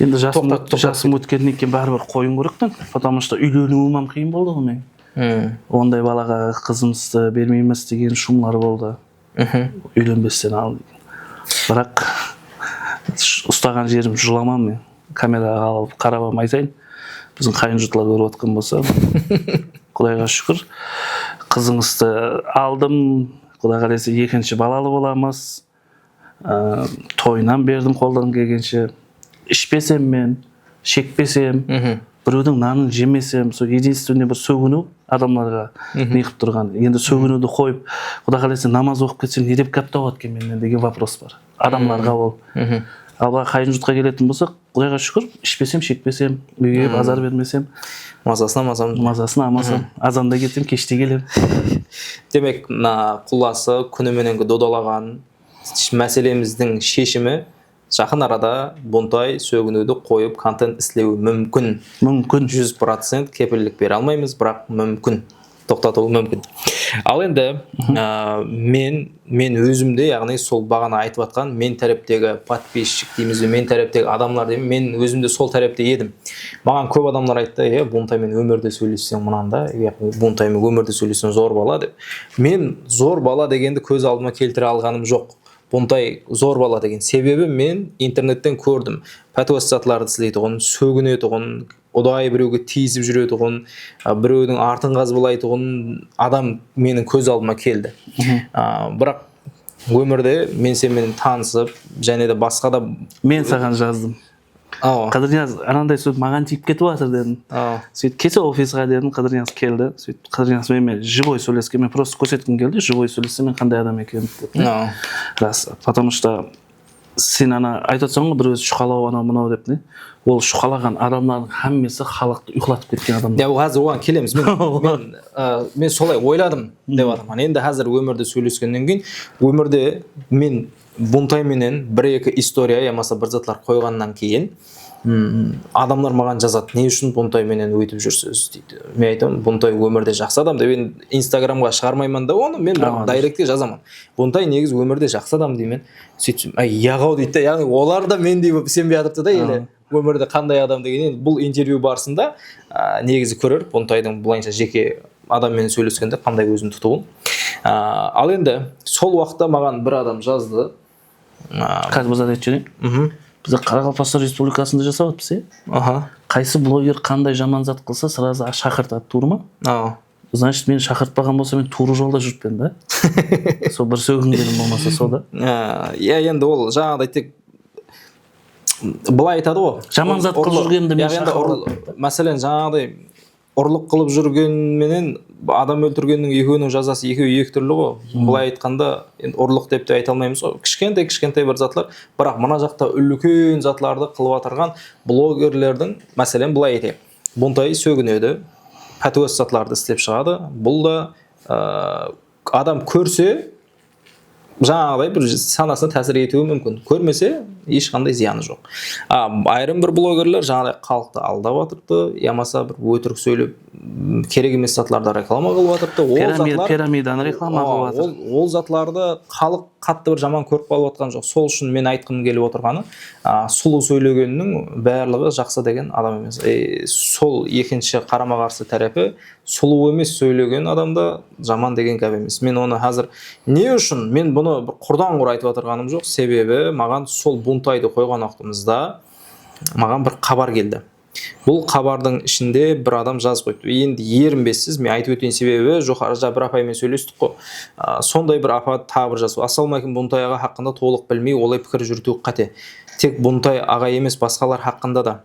Endi jasım, toqtat, toqtat jasım ótkennen keyin báribir qoyıwım kerek ta, потому что úyleniwim hám qıyın boldı ǵoy meniń. Onday balaǵa qızımızdı bermeymiz degen shumlar boldı. Úylenbesten aldın. Biraq, sh-, ustaǵan jerim julaman men. Kameraǵa alıp qarap hám aytayın. Biziń qayın-jurtlar kórip atqan bolsa, Qudayǵa shúkir, qızıńızdı aldım. Quday qálese, ekinshi balalı bolamız. Á, toyınan berdim qoldan kelgenshe. Ishpesem men, shekpesem, birewdiń nanın jemesem, sol единственный bir sóginiw adamlarǵa ne qılıp turǵan. Endi sóginiwdi qoyıp, Quday qálese, namaz oqıp ketsem, ne dep gáp tawıp atken mennen degen вопрос bar. Adamlarǵa ol. Al, qayın-jurtqa keletin bolsaq, Qudayǵa shúkir, ishpesem, shekpesem, úyge kelip azar bermesem. Mazasın almasam. Mazasın almasam. Azanda ketsem, keshte kelem. Demek, mına qullası kúni menengi dodalaǵan máselemizdiń sheshimi jaqın arada Buntay sóginiwdi qoyıp, kontent islewi múmkin. Múmkin. Júz procent kepillik bere almaymız, biraq múmkin. Toqtatıwı múmkin. Al endi, á, men, men ózimde, yaǵnıy sol baǵana aytıp atqan, men táreptegi podpischik deymiz be, men táreptegi adamlar deymiz, men ózimde sol tárepte edim. Maǵan kóp adamlar ayttı, e, Buntay menen ómirde sóylesseń mınanda, yaq, Buntay menen ómirde sóylesseń zor bala dep. Men zor bala degendi kóz aldıma keltire alǵanım joq. Buntay zor bala degen. Sebebi men internetten kórdim. Pátewasız zatlardı isleytuǵın, sóginetuǵın, udayı birewge tiyisip júretuǵın, a, birewdiń artın qazıp alaytuǵın adam meniń kóz aldıma keldi. A, biraq ómirde men sen menen tanısıp, jáne de basqa da. Men saǵan jazdım. Awa. Qıdırniyaz, ananday sóytip maǵan tiyip ketip atır dedim. Awa. Sóytip kelse ofisqa dedim, Qıdırniyaz keldi. Sóytip Qıdırniyaz menen men живой sóylesken, men просто kórsetkim keldi, живой sóylesse men qanday adam ekenim dep. Awa. Ras, потому что sen ana aytıp atsań ǵoy, bir ózi shuqalaw, anaw-mınaw dep, ne? Ol shuqalaǵan adamlardıń hámmesi xalıqtı uyqılatıp ketken adamlar. Ya, ol házir oǵan kelemiz. Men, men, a, men solay oyladım dep atırman. Endi házir ómirde sóyleskennen keyin, ómirde men Buntay menen bir-eki istoriya yamasa bir zatlar qoyǵannan keyin, mm, adamlar maǵan jazadı, "Ne ushın Buntay menen óytip júrsiz?" deydi. Men aytaman, "Buntay ómirde jaqsı adam," dep, endi Instagramǵa shıǵarmayman da onı, men biraq dayrektke jazaman. "Buntay negizi ómirde jaqsı adam," deymen. Sóytsem, "Áy, yaǵaw," deydi da. Yaǵnıy, olar da mendey bolıp isenbey atırıptı da, ele. Ómirde qanday adam degen, endi bul intervyu barısında, a, negizi kórer, Buntaydıń bılayınsha jeke adam menen sóyleskende qanday ózin tutıwın. A, al endi, sol waqıtta maǵan bir adam jazdı. A, házir bir zat aytıp jibereyin. Biz de Qaraqalpaqstan Respublikasında jasap atırmız, e? Aha. Qaysı bloger qanday jaman zat qılsa, srazı shaqırtadı, tuwrı ma? Awa. Значит, meni shaqırtpaǵan bolsa, men tuwrı jolda júrippen da. Sol bir sógingenim bolmasa, sol da. Ya, ya, endi ol jańaǵıday tek bılay aytadı ǵoy. Jaman zat qılıp júrgenimdi men shaqırıp atırıp. Máselen, jańaǵıday urlıq qılıp júrgen menen adam óltirgenniń ekewiniń jazası ekewi eki túrli ǵoy. Bılay aytqanda, endi urlıq dep te ayta almaymız ǵoy. Kishkentay, kishkentay bir zatlar. Biraq mına jaqta úlken zatlardı qılıp atırǵan blogerlerdiń, máselen, bılay aytayıq. Buntay sóginedi, pátiwasız zatlardı islep shıǵadı. Bul da, ı, adam kórse, jańaǵıday bir sanasına tásir etiwi múmkin. Kórmese, hesh qanday zıyanı joq. A, ayırım bir blogerler jańaǵıday xalıqtı aldap atırıptı, yamasa bir ótirik sóylep, m, kerek emes zatlarda reklama qılıp atırıptı. Ol Piramid-, zatlar, piramidanı reklama o, qılıp atır. Ol, ol zatlardı xalıq qattı bir jaman kórip qalıp atqan joq. Sol ushın men aytqım kelip otırǵanı, a, sulıw sóylegeniniń barlıǵı jaqsı degen adam emes. E, sol ekinshi qarama-qarsı tárepi sulıw emes sóylegen adam da jaman degen gáp emes. Men onı házir ne ushın, men bunı bir qurdan-qur aytıp atırǵanım joq. Sebebi maǵan sol Buntaydı qoyǵan waqtımızda maǵan bir xabar keldi. Bul xabardıń ishinde bir adam jazıp qoyıptı. Endi erinbessiz, men aytıp óteyin, sebebi joqarıda bir apay menen sóylestik ǵo. A, sonday bir apa taǵı bir jazıp, "Assalamu aleykum, Buntay aǵa haqqında tolıq bilmey, olay pikir júritiw qáte. Tek Buntay aǵa emes, basqalar haqqında da.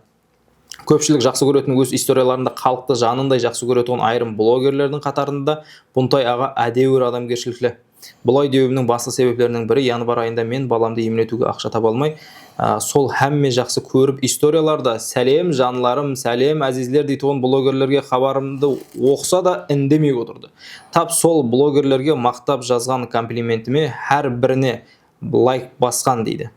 Kópshilik jaqsı kóretuǵın, óz istoriyalarında xalıqtı janınday jaqsı kóretuǵın ayırım blogerlerdiń qatarında Buntay aǵa ádewir adamgershilikli. Bulay dewimniń baslı sebepleriniń biri, yanvar ayında men balamdı emletiwge aqsha taba almay, a, sol hámme jaqsı kórip istoriyalarda, sálem janlarım, sálem ázizler deytuǵın blogerlerge xabarımdı oqısa da indemey otırdı. Tap sol blogerlerge maqtap jazǵan komplimentime hár birine layk basqan", deydi.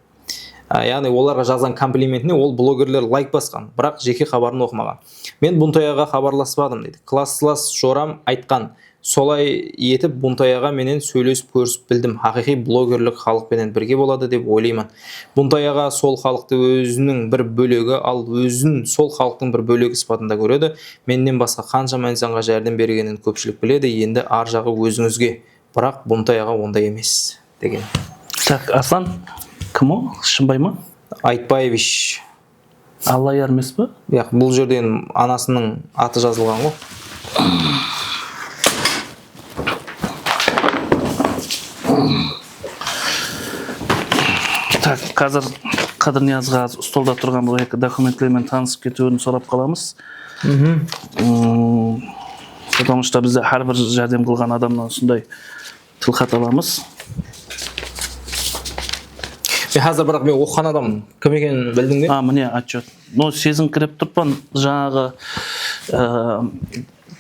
A, yaǵnıy olarǵa jazǵan komplimentine ol blogerler layk basqan, biraq jeke xabarın oqımaǵan. "Men Buntay aǵa xabarlaspadım", deydi. "Klasslas joram aytqan, solay etip Buntay aǵa menen sóylesip kórisip bildim. Haqıyqıy blogerlik xalıq penen birge boladı dep oylayman. Buntay aǵa sol xalıqtı óziniń bir bólegi, al ózin sol xalıqtıń bir bólegi sıpatında kóredi. Mennen basqa qanshama insanǵa járdem bergenin kópshilik biledi. Endi ar jaǵı ózińizge. Biraq Buntay aǵa onday emes", degen. Tak, Aslan, kim o? Shımbay ma? Aytbaevich. Allayar emes pe? Yaq, bul jerde endi anasınıń atı jazılǵan ǵo. Tak, házir Qádirniyazǵa stolda turǵan bul eki dokumentler menen tanısıp ketiwin sorap qalamız. Mhm. Mm, потому что bizde hár bir járdem qılǵan adamnan usınday tilxat alamız. Men házir, biraq men oqıǵan adam kim ekenin bildiń be? A, mine, otchet. No, sezińkirep turıppan, jańaǵı, e,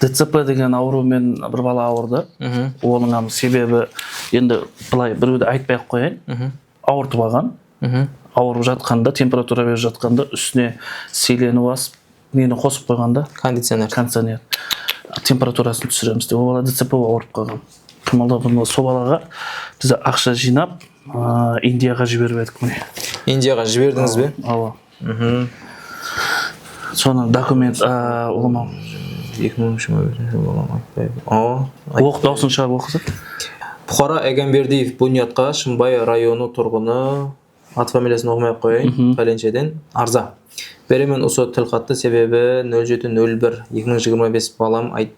D C P degen awırıwmen bir bala awırdı. Mhm. Onıń hám sebebi, endi, bılay, birewdi aytpay-aq qoyayın. Mhm. Awırtıp alǵan. Mhm. Awırıp jatqanda, temperatura berip jatqanda, ústine siylenip asıp, neni qosıp qoyǵanda? Kondicioner. Kondicioner. Temperaturasın túsiremiz dep. Ol bala D C P bolıp awırıp qalǵan. Qımıldaw, qımıldaw. Sol balaǵa biz aqsha jıynap, a, Indiyaǵa jiberip edik, mine. Indiyaǵa jiberdińiz be? Awa. Mhm. Sonıń dokument, a, ulıwma. Eki mıń jigirma besinshi jıl bolam aytpay. Awa. Oqıp, dawısın shıǵarıp oqısa. Puqara Egamberdiyev Bunyodqa, Shımbay rayonı turǵını, at familiyasın oqımay-aq qoyayın, mhm, pálensheden arza beremen usı tilxattı, sebebi nol jeti nol bir eki mıń jigirma bes balam ayt-,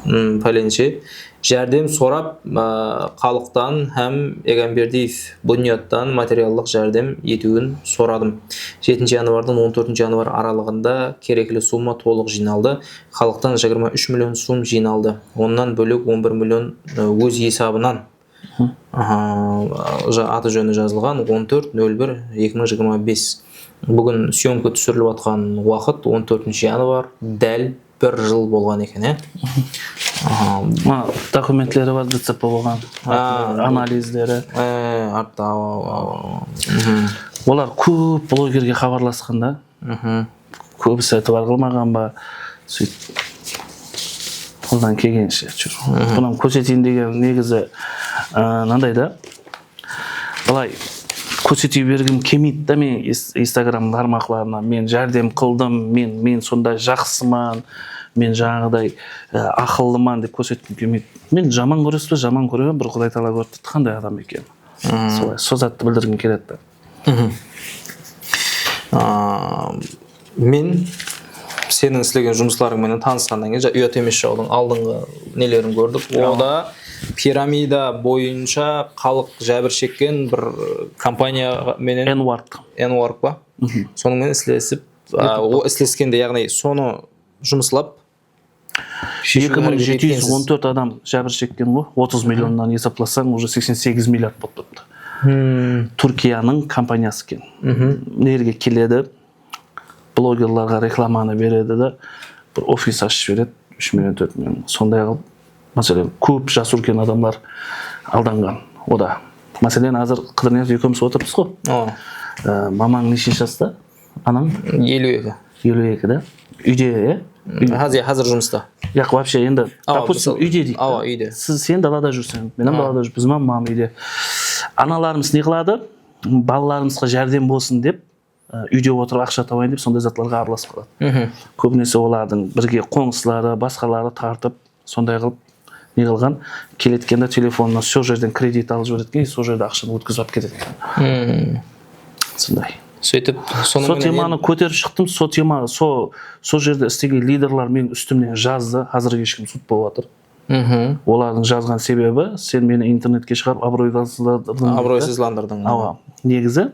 m, pálenshe járdem sorap, a, xalıqtan hám Egamberdiyev Bunyodtan materiallıq járdem etiwin soradım. Jetinshi yanvardan on tórtinshi yanvar aralıǵında kerekli summa tolıq jıynaldı. Xalıqtan jigirma úsh million sum jıynaldı. Onnan bólek on bir million, e, óz esabınan. Mhm. Aha, ja-, atı-jóni jazılǵan, on tórt nol bir eki mıń jigirma bes. Búgin syomka túsirilip atqan waqıt on tórtinshi yanvar, dál bir jıl bolǵan eken, e? Mhm. Aha. Mına, dokumentleri bar, D C P bolǵan, a, analizleri. E, artta, awa, awa, awa. Mhm. Olar kóp blogerge xabarlasqan da. Mhm. Kóbisi itibar qılmaǵan ba, sóytip, qoldan kelgeninshe júr. Mhm. Bunı kórseteyin degen negizi, ı, mınanday da. Bılay kórsete bergim kelmeydi da, men is-, Instagram tarmaqlarına men járdem qıldım, men, men sonday jaqsıman, men jańaǵıday, ı, aqıllıman dep kórsetkim kelmeydi. Men jaman kóresiz be, jaman kóremen, bir Quday taala kórip turdı qanday adam ekenin. Mhm. Solay, sol zattı bildirgim keledi da. Mhm. A, men seniń islegen jumıslarıń menen tanısqannan keyin, ja-, "Uyat emes jawdıń" aldınǵı nelerin kórdik. Awa. Onda piramida boyınsha xalıq jábir shekken bir kompaniya menen. N-Work. N-Work pa? Mhm. Sonıń menen islesip, a, o isleskende, yaǵnıy sonı jumıslap, sheshimdi háreket etkensiz. Eki mıń jeti júz on tórt adam jábir shekken ǵoy, otız millionnan esaplasań, уже seksen segiz milliard bolıp turıptı. Hmm. Túrkiyanıń kompaniyası eken. Mhm. Nerge keledi? Blogerlarǵa reklamanı beredi de, bir ofis ashıp jiberedi, úsh million, tórt million. Sonday qılıp, máselen, kóp jası úlken adamlar aldanǵan. O da. Máselen, házir Qıdırniyaz ekewimiz otırmız ǵo. Awa. Á, mamań neshe jasta? Anań? Eliw eki. Eliw eki de. Úyde, ya? Házir, házir jumısta. Yaq, вообще, endi, допустим, úyde deyik. Awa, úyde. Siz, sen dalada júrseń, men hám dalada júrip, biziń hám mamam úyde. Analarımız ne qıladı? Balalarımızǵa járdem bolsın dep, e, úyde otırıp aqsha tabıyın dep, sonday zatlarǵa aralasıp qaladı. Kóbinese olardıń birge qońsıları, basqaları tartıp, sonday qılıp, ne qılǵan, keletkende telefonına sol jerden kredit alıp jiberetken, sol jerde aqshanı ótkizip alıp ketetken. Sonday. Sóytip, sol temanı kóterip shıqtım, sol tema, sol, sol jerde islegen liderler meniń ústimnen jazdı, házirge shekem sud bolıp atır. Olardıń jazǵan sebebi, sen meni internetke shıǵarıp, abıroysızlandırdıń, deydi. Abıroysızlandırdıń. Awa, negizi,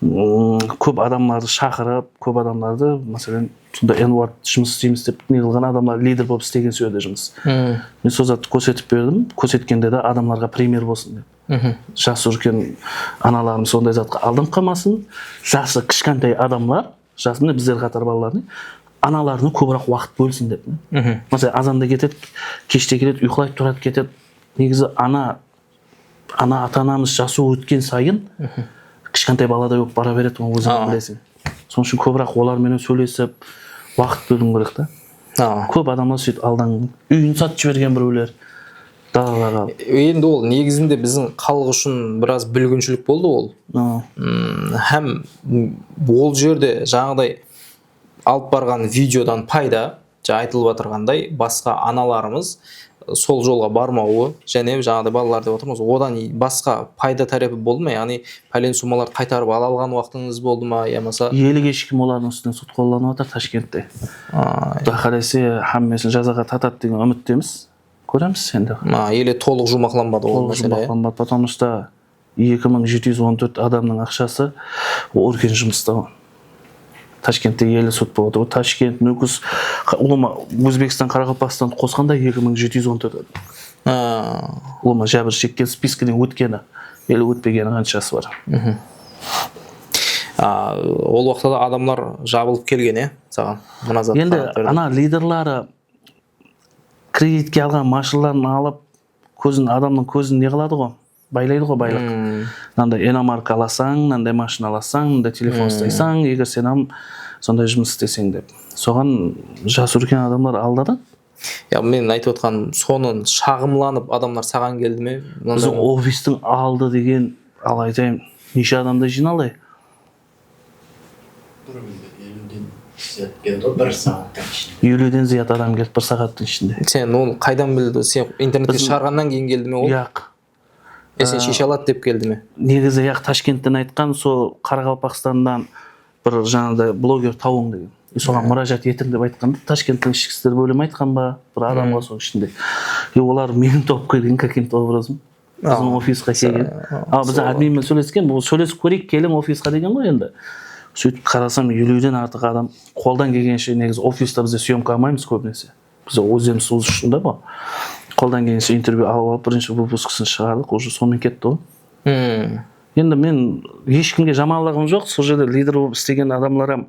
mm, kóp adamlardı shaqırıp, kóp adamlardı, máselen, sonda N-word jumıs isleymiz dep ne qılǵan adamlar lider bolıp islegen sol jerde jumıs. Men sol zattı kórsetip berdim, kórsetkende de adamlarǵa primer bolsın dep. Jası úlken analarımız sonday zatqa aldanıp qalmasın, jası kishkentay adamlar, jası, mine, bizler qatar balalar, ne, analarına kóbirek waqıt bólsin dep. Máselen, azanda ketedi, keshte keledi, uyqılaydı, turadı, ketedi. Negizi ana, ana ata-anamız jası ótken sayın kishkentay baladay bolıp bara beredi, onı óziń bileseń. Sonıń ushın kóbirek olar menen sóylesip, waqıt bóliw kerek ta. Kóp adamlar sóytip aldanǵan. Úyin satıp jibergen birewler. Dalalar alıp. Endi ol negizinde biziń xalıq ushın biraz búlginshilik boldı ol. Hám ol jerde jańaǵıday alıp barǵan videodan payda, ja aytılıp atırǵanday, basqa analarımız sol jolǵa barmawı, jáne jańaǵıday balalar dep atırmız, odan basqa payda tárepi boldı ma? Yaǵnıy, pálen summalardı qaytarıp ala alǵan waqtıńız boldı ma, yamasa? Ele hesh kim olardıń ústinen sud qollanıp atır Tashkentte. Quday qálese, hámmesin jazaǵa tatadı degen úmittemiz. Kóremiz endi. Ele tolıq juwmaqlanbadı ol másele. Tolıq juwmaqlanbadı, потому что eki mıń jeti júz on tórt adamnıń aqshası, ol úlken jumısta. Tashkentte ele sud bolıp atır. Tashkent, Nókis, qa-, ulıwma Ózbekstan, Qaraqalpaqstandı qosqanda eki mıń jeti júz on tórt adam. Ulıwma jábir shekken, spiskiden ótkeni, ele ótpegeni qanshası bar. Ol waqıtta da adamlar jabılıp kelgen, e, saǵan mına zat. Endi ana liderleri kreditke alǵan mashinaların alıp, kózin, adamnıń kózin ne qıladı ǵo? Baylaydı ǵo baylıq. Mınanday inomarka alasań, mınanday mashina alasań, mınanday telefon ısleysań, eger sen hám sonday jumıs isleseń dep. Soǵan jası úlken adamlar aldadı. Ya, men aytıp otqanım, sonı shaǵımlanıp adamlar saǵan keldi me? Biziń ofistiń aldı degen, al aytayın, neshe adamday jıynaldı? Bir eliwden zıyat keldi ǵoy, bir saattıń ishinde. Eliwden zıyat adam kelip bir saattıń ishinde. Sen onı qaydan bildi? Sen internetke shıǵarǵannan keyin keldi me ol? Yaq. E, sen sheshe aladı dep keldi me? Negizi, yaq, Tashkentten aytqan, sol Qaraqalpaqstannan bir jańaday bloger tawıń degen. E, soǵan múrájat etiń dep aytqanda, Tashkenttiń ishki isler bólimi aytqan ba, bir adamǵa sol ishinde. E, olar meniń tawıp kelgen каким-то образом. Biziń ofisqa kelgen. Al, biziń admin menen sóylesken, bul sóylesip kóreyik, keliń ofisqa degen ǵoy endi. Sóytip qarasam, eliwden artıq adam, qoldan kelgenshe, negizi ofista bizde syomka almaymız kóbinese. Biz ózlerimiz ushın da bul. Qoldan kelgenshe intervyu alıp alıp, birinshi выпускısın shıǵardıq, уже sonımen ketti ǵoy. Endi men hesh kimge jamanlıǵım joq, sol jerde lider bolıp islegen adamlar hám,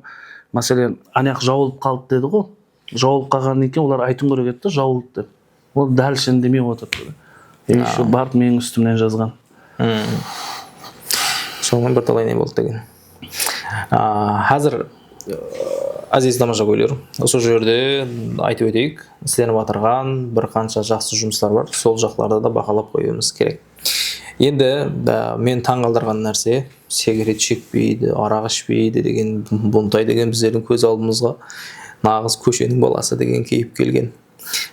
máselen, anaq jawılıp qaldı dedi ǵoy. Jawılıp qalǵannan keyin olar aytıwın kerek edi da, jawıldı dep. Ol dál shın demey otır. E, еще barıp meniń ústimnen jazǵan. Sonıń bir talay ne boldı degen. A, házir, e, áziz tamashagóyler, usı jerde aytıp óteyik, islenip atırǵan bir qansha jaqsı jumıslar bar, sol jaqlarda da bahalap qoyıwımız kerek. Endi, e, meni tań qaldırǵan nárse, sigaret shekpeydi, araq ishpeydi degen, Buntay degen bizlerdiń kóz aldımızǵa naǵız kósheniń balası degen keyip kelgen.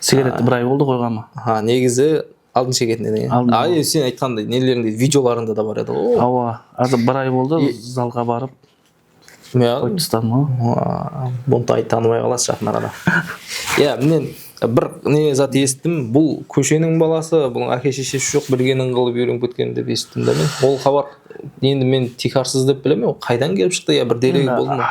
Sigaretti bir ay boldı qoyǵanıma. Ha, negizi aldın shegetin edi. Aldın. Ay, sen aytqanday, nelerińde, videolarıńda da bar edi ǵoy. Awa, házir bir ay boldı, zalǵa barıp qoyıp tastadım ǵoy. Buntay tanımay qalasız jaqın arada. Ya, men bir ne zat esittim, bul kósheniń balası, bunıń áke-sheshesi joq, bilgeniń qılıp úyrenip ketken dep esittim da men. Ol xabar endi men tiykarsız dep bilemen, ol qaydan kelip shıqtı, ya bir deregi boldı ma?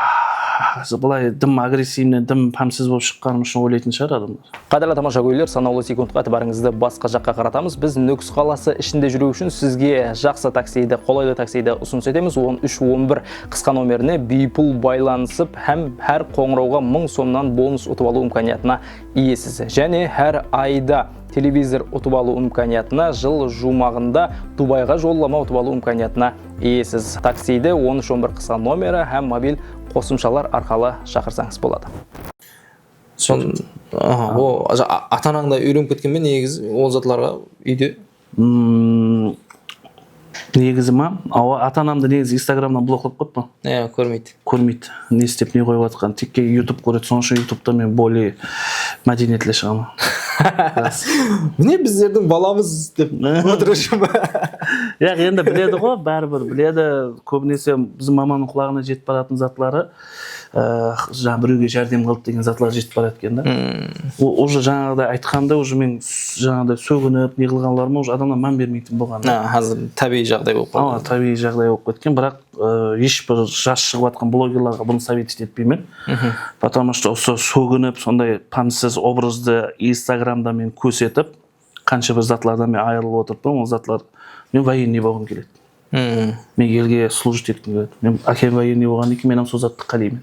ah, bılay dım agressivnıy, dım pámsiz bolıp shıqqanım ushın oylaytın shıǵar adamlar. Qádirli tamashagóyler, sanawlı sekundqa itibarıńızdı basqa jaqqa qaratamız. Biz Nókis qalası ishinde júriw ushın sizge jaqsı taksiydi, qolaylı taksiydi usınıs etemiz. On úsh on bir qısqa nomerine biypul baylanısıp hám hár qońırawǵa mıń somnan bonus utıp alıw imkaniyatına iyesiz. Jáne hár ayda televizor utıp alıw imkaniyatına, jıl juwmaǵında Dubayǵa jollama utıp alıw imkaniyatına iyesiz. Taksiydi on úsh on bir qısqa nomeri hám mobil qosımshalar arqalı shaqırsańız boladı. Son, aha, o, a-, ata-anańda úyrenip ketken be negizi ol zatlarǵa úyde? Hmm, negizi ma? Awa, ata-anamdı negizi Instagramnan bloklap qoyıppan. Iya, kórmeydi. Kórmeydi. Ne istep, ne qoyıp atırǵanın. Tekke YouTube kóredi, sonıń ushın YouTubeta men bolее mádenietli shıǵaman. Ras. Mine bizlerdiń balamız dep otırıwshı ma? Yaq, endi biledi ǵo, báribir biledi. Kóbinese biziń mamanıń qulaǵına jetip baratın zatları, e, jańa birewge járdem qıldı degen zatlar jetip barayatqan da. O, уже jańaǵıday aytqanımday, уже men s-, jańaǵıday sóginip, ne qılǵanlarıma уже adamlar mán bermeytin bolǵan da. Ha, házir tábiyiy jaǵday bolıp qaldı. Awa, tábiyiy jaǵday bolıp ketken, biraq, e, hesh bir jas shıǵıp atqan blogerlarǵa bunı sovetit etpeymen. Потому что usı sóginip, sonday pámsiz obrazdı Instagramda men kórsetip, qansha bir zatlardan men ayırılıp otırıppan, ol zatlar, men военный bolǵım keledi. Men elge служить etkim keledi. Men ákem военный bolǵannan keyin men hám sol zattı qáleymen.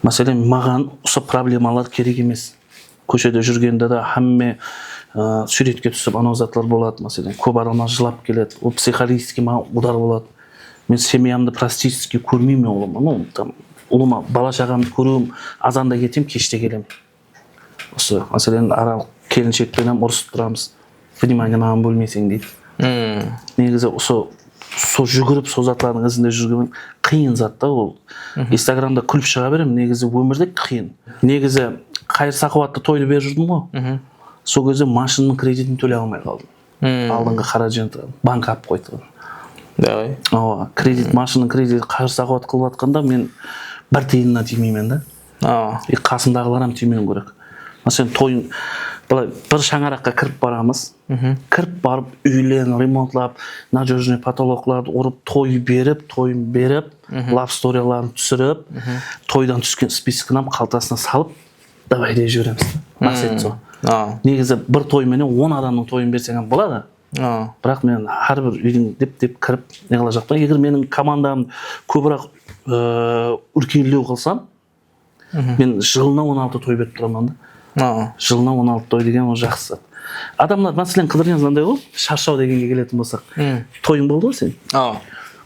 Máselen, maǵan usı problemalar kerek emes. Kóshede júrgende de hámme, ı, súwretke túsip, anaw zatlar boladı, máselen, kóp adamlar jılap keledi. Ol психологически maǵan udar boladı. Men semyamdı практически kórmeymen ulıwma. Ну, там, ulıwma bala-shaǵamdı kóriwim, azanda ketem, keshte kelem. Usı, máselen, ara kelinshek penen hám urısıp turamız. Внимание maǵan bólmeyseń deydi. Negizi usı, sol júgirip, sol zatlardıń izinde júrgen qıyın zat ta ol. Instagramda kúlip shıǵa beremen, negizi ómirde qıyın. Negizi qayır-saqıwattı toydı berip júrdim ǵo. Sol gezde mashinanıń kreditin tóley almay qaldım. Aldınǵı qarajıntı bank alıp qoydı. Davay. Awa, kredit, mashinanıń krediti, qayır-saqıwat qılıp atqanda men bir tıyınına tiymeymen da. Awa. E, qasımdaǵılar hám tiymewim kerek. Máselen, toyıń, bılay, bir shańaraqqa kirip baramız. Kirip barıp, úylerin remontlap, надёжный потолокlardı urıp, toy berip, toyın berip, love storyların túsirip, toydan túsken spiskini hám qaltasına salıp, davay dep jiberemiz. Maqset sol. Negizi bir toy menen on adamnıń toyın berseń hám boladı. Biraq men hár bir úydiń dep-dep kirip ne qılajaqpan. Eger meniń komandam kóbiraq, ıı, úlkenlew qılsam, men jılına on altı toy berip turaman da. Jılına on altı toy degen ol jaqsı zat. Adamlar, máselen, qıdırgen mınanday ǵoy, sharshaw degenge keletin bolsaq. Toyıń boldı ǵoy sen.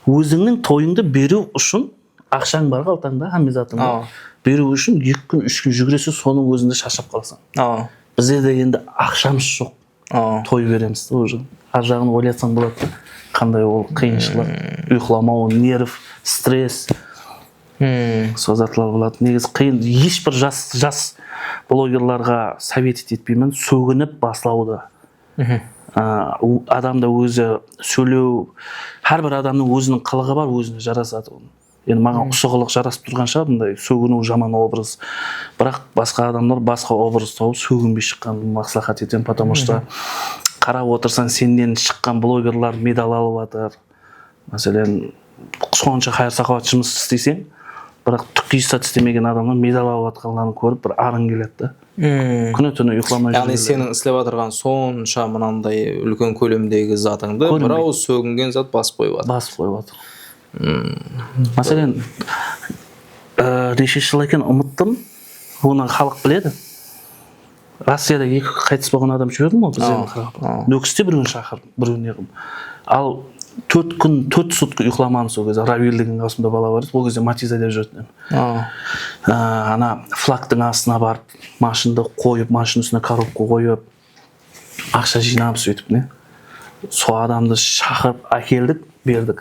Ózińniń toyıńdı beriw ushın aqshań bar qaltańda, hámme zatıń bar. Beriw ushın eki kún, úsh kún júgireseń, sonıń ózinde sharshap qalasań. Bizlerde endi aqshamız joq. Toy beremiz da, уже. Ar jaǵın oylatsań boladı da. Qanday ol qıyınshılıq, uyqılamaw, nerv, stress. Sol zatlar boladı. Negizi qıyın, hesh bir jas, jas blogerlarǵa sovetit etpeymen, sóginip baslawdı. A, u-, adam da ózi sóylew, hár bir adamnıń óziniń qılıǵı bar, ózine jarasadı. Endi maǵan usı qılıq jarasıp turǵan shıǵar, bunday sóginiw jaman obraz. Biraq basqa adamlar basqa obraz tawıp sóginbey shıqqanın másláhát etemen, потому что qarap otırsań, sennen shıqqan blogerlar medal alıp atır. Máselen, sonsha qayır-saqawat jumıs isteyseń, biraq túkke esat istemegen adamlar medal alıp atqanların kórip bir arıń keledi da. Kúni-túni uyqılamay júrgenler. Yaǵnıy seniń islep atırǵan sonsha mınanday úlken kólemdegi zatıńdı bir awız sógingen zat basıp qoyıp atır. Basıp qoyıp atır. Máselen, e, neshe jıl eken umıttım. Bunı xalıq biledi. Rossiyada eki qaytıs bolǵan adam jiberdim ǵoy, bizlerdiń qaraqalpaq. Nókiste birewin shaqırdım, birewin ne qıldım. Al, tórt kún, tórt sutka uyqılamadım sol gezde. Ravil degen qasımda bala bar edi, ol gezde Matiz aydap júretin edim. A, ana flagtıń astına barıp, mashindı qoyıp, mashin ústine korobka qoyıp, aqsha jıynap, sóytip ne. Sol adamdı shaqırıp ákeldik, berdik.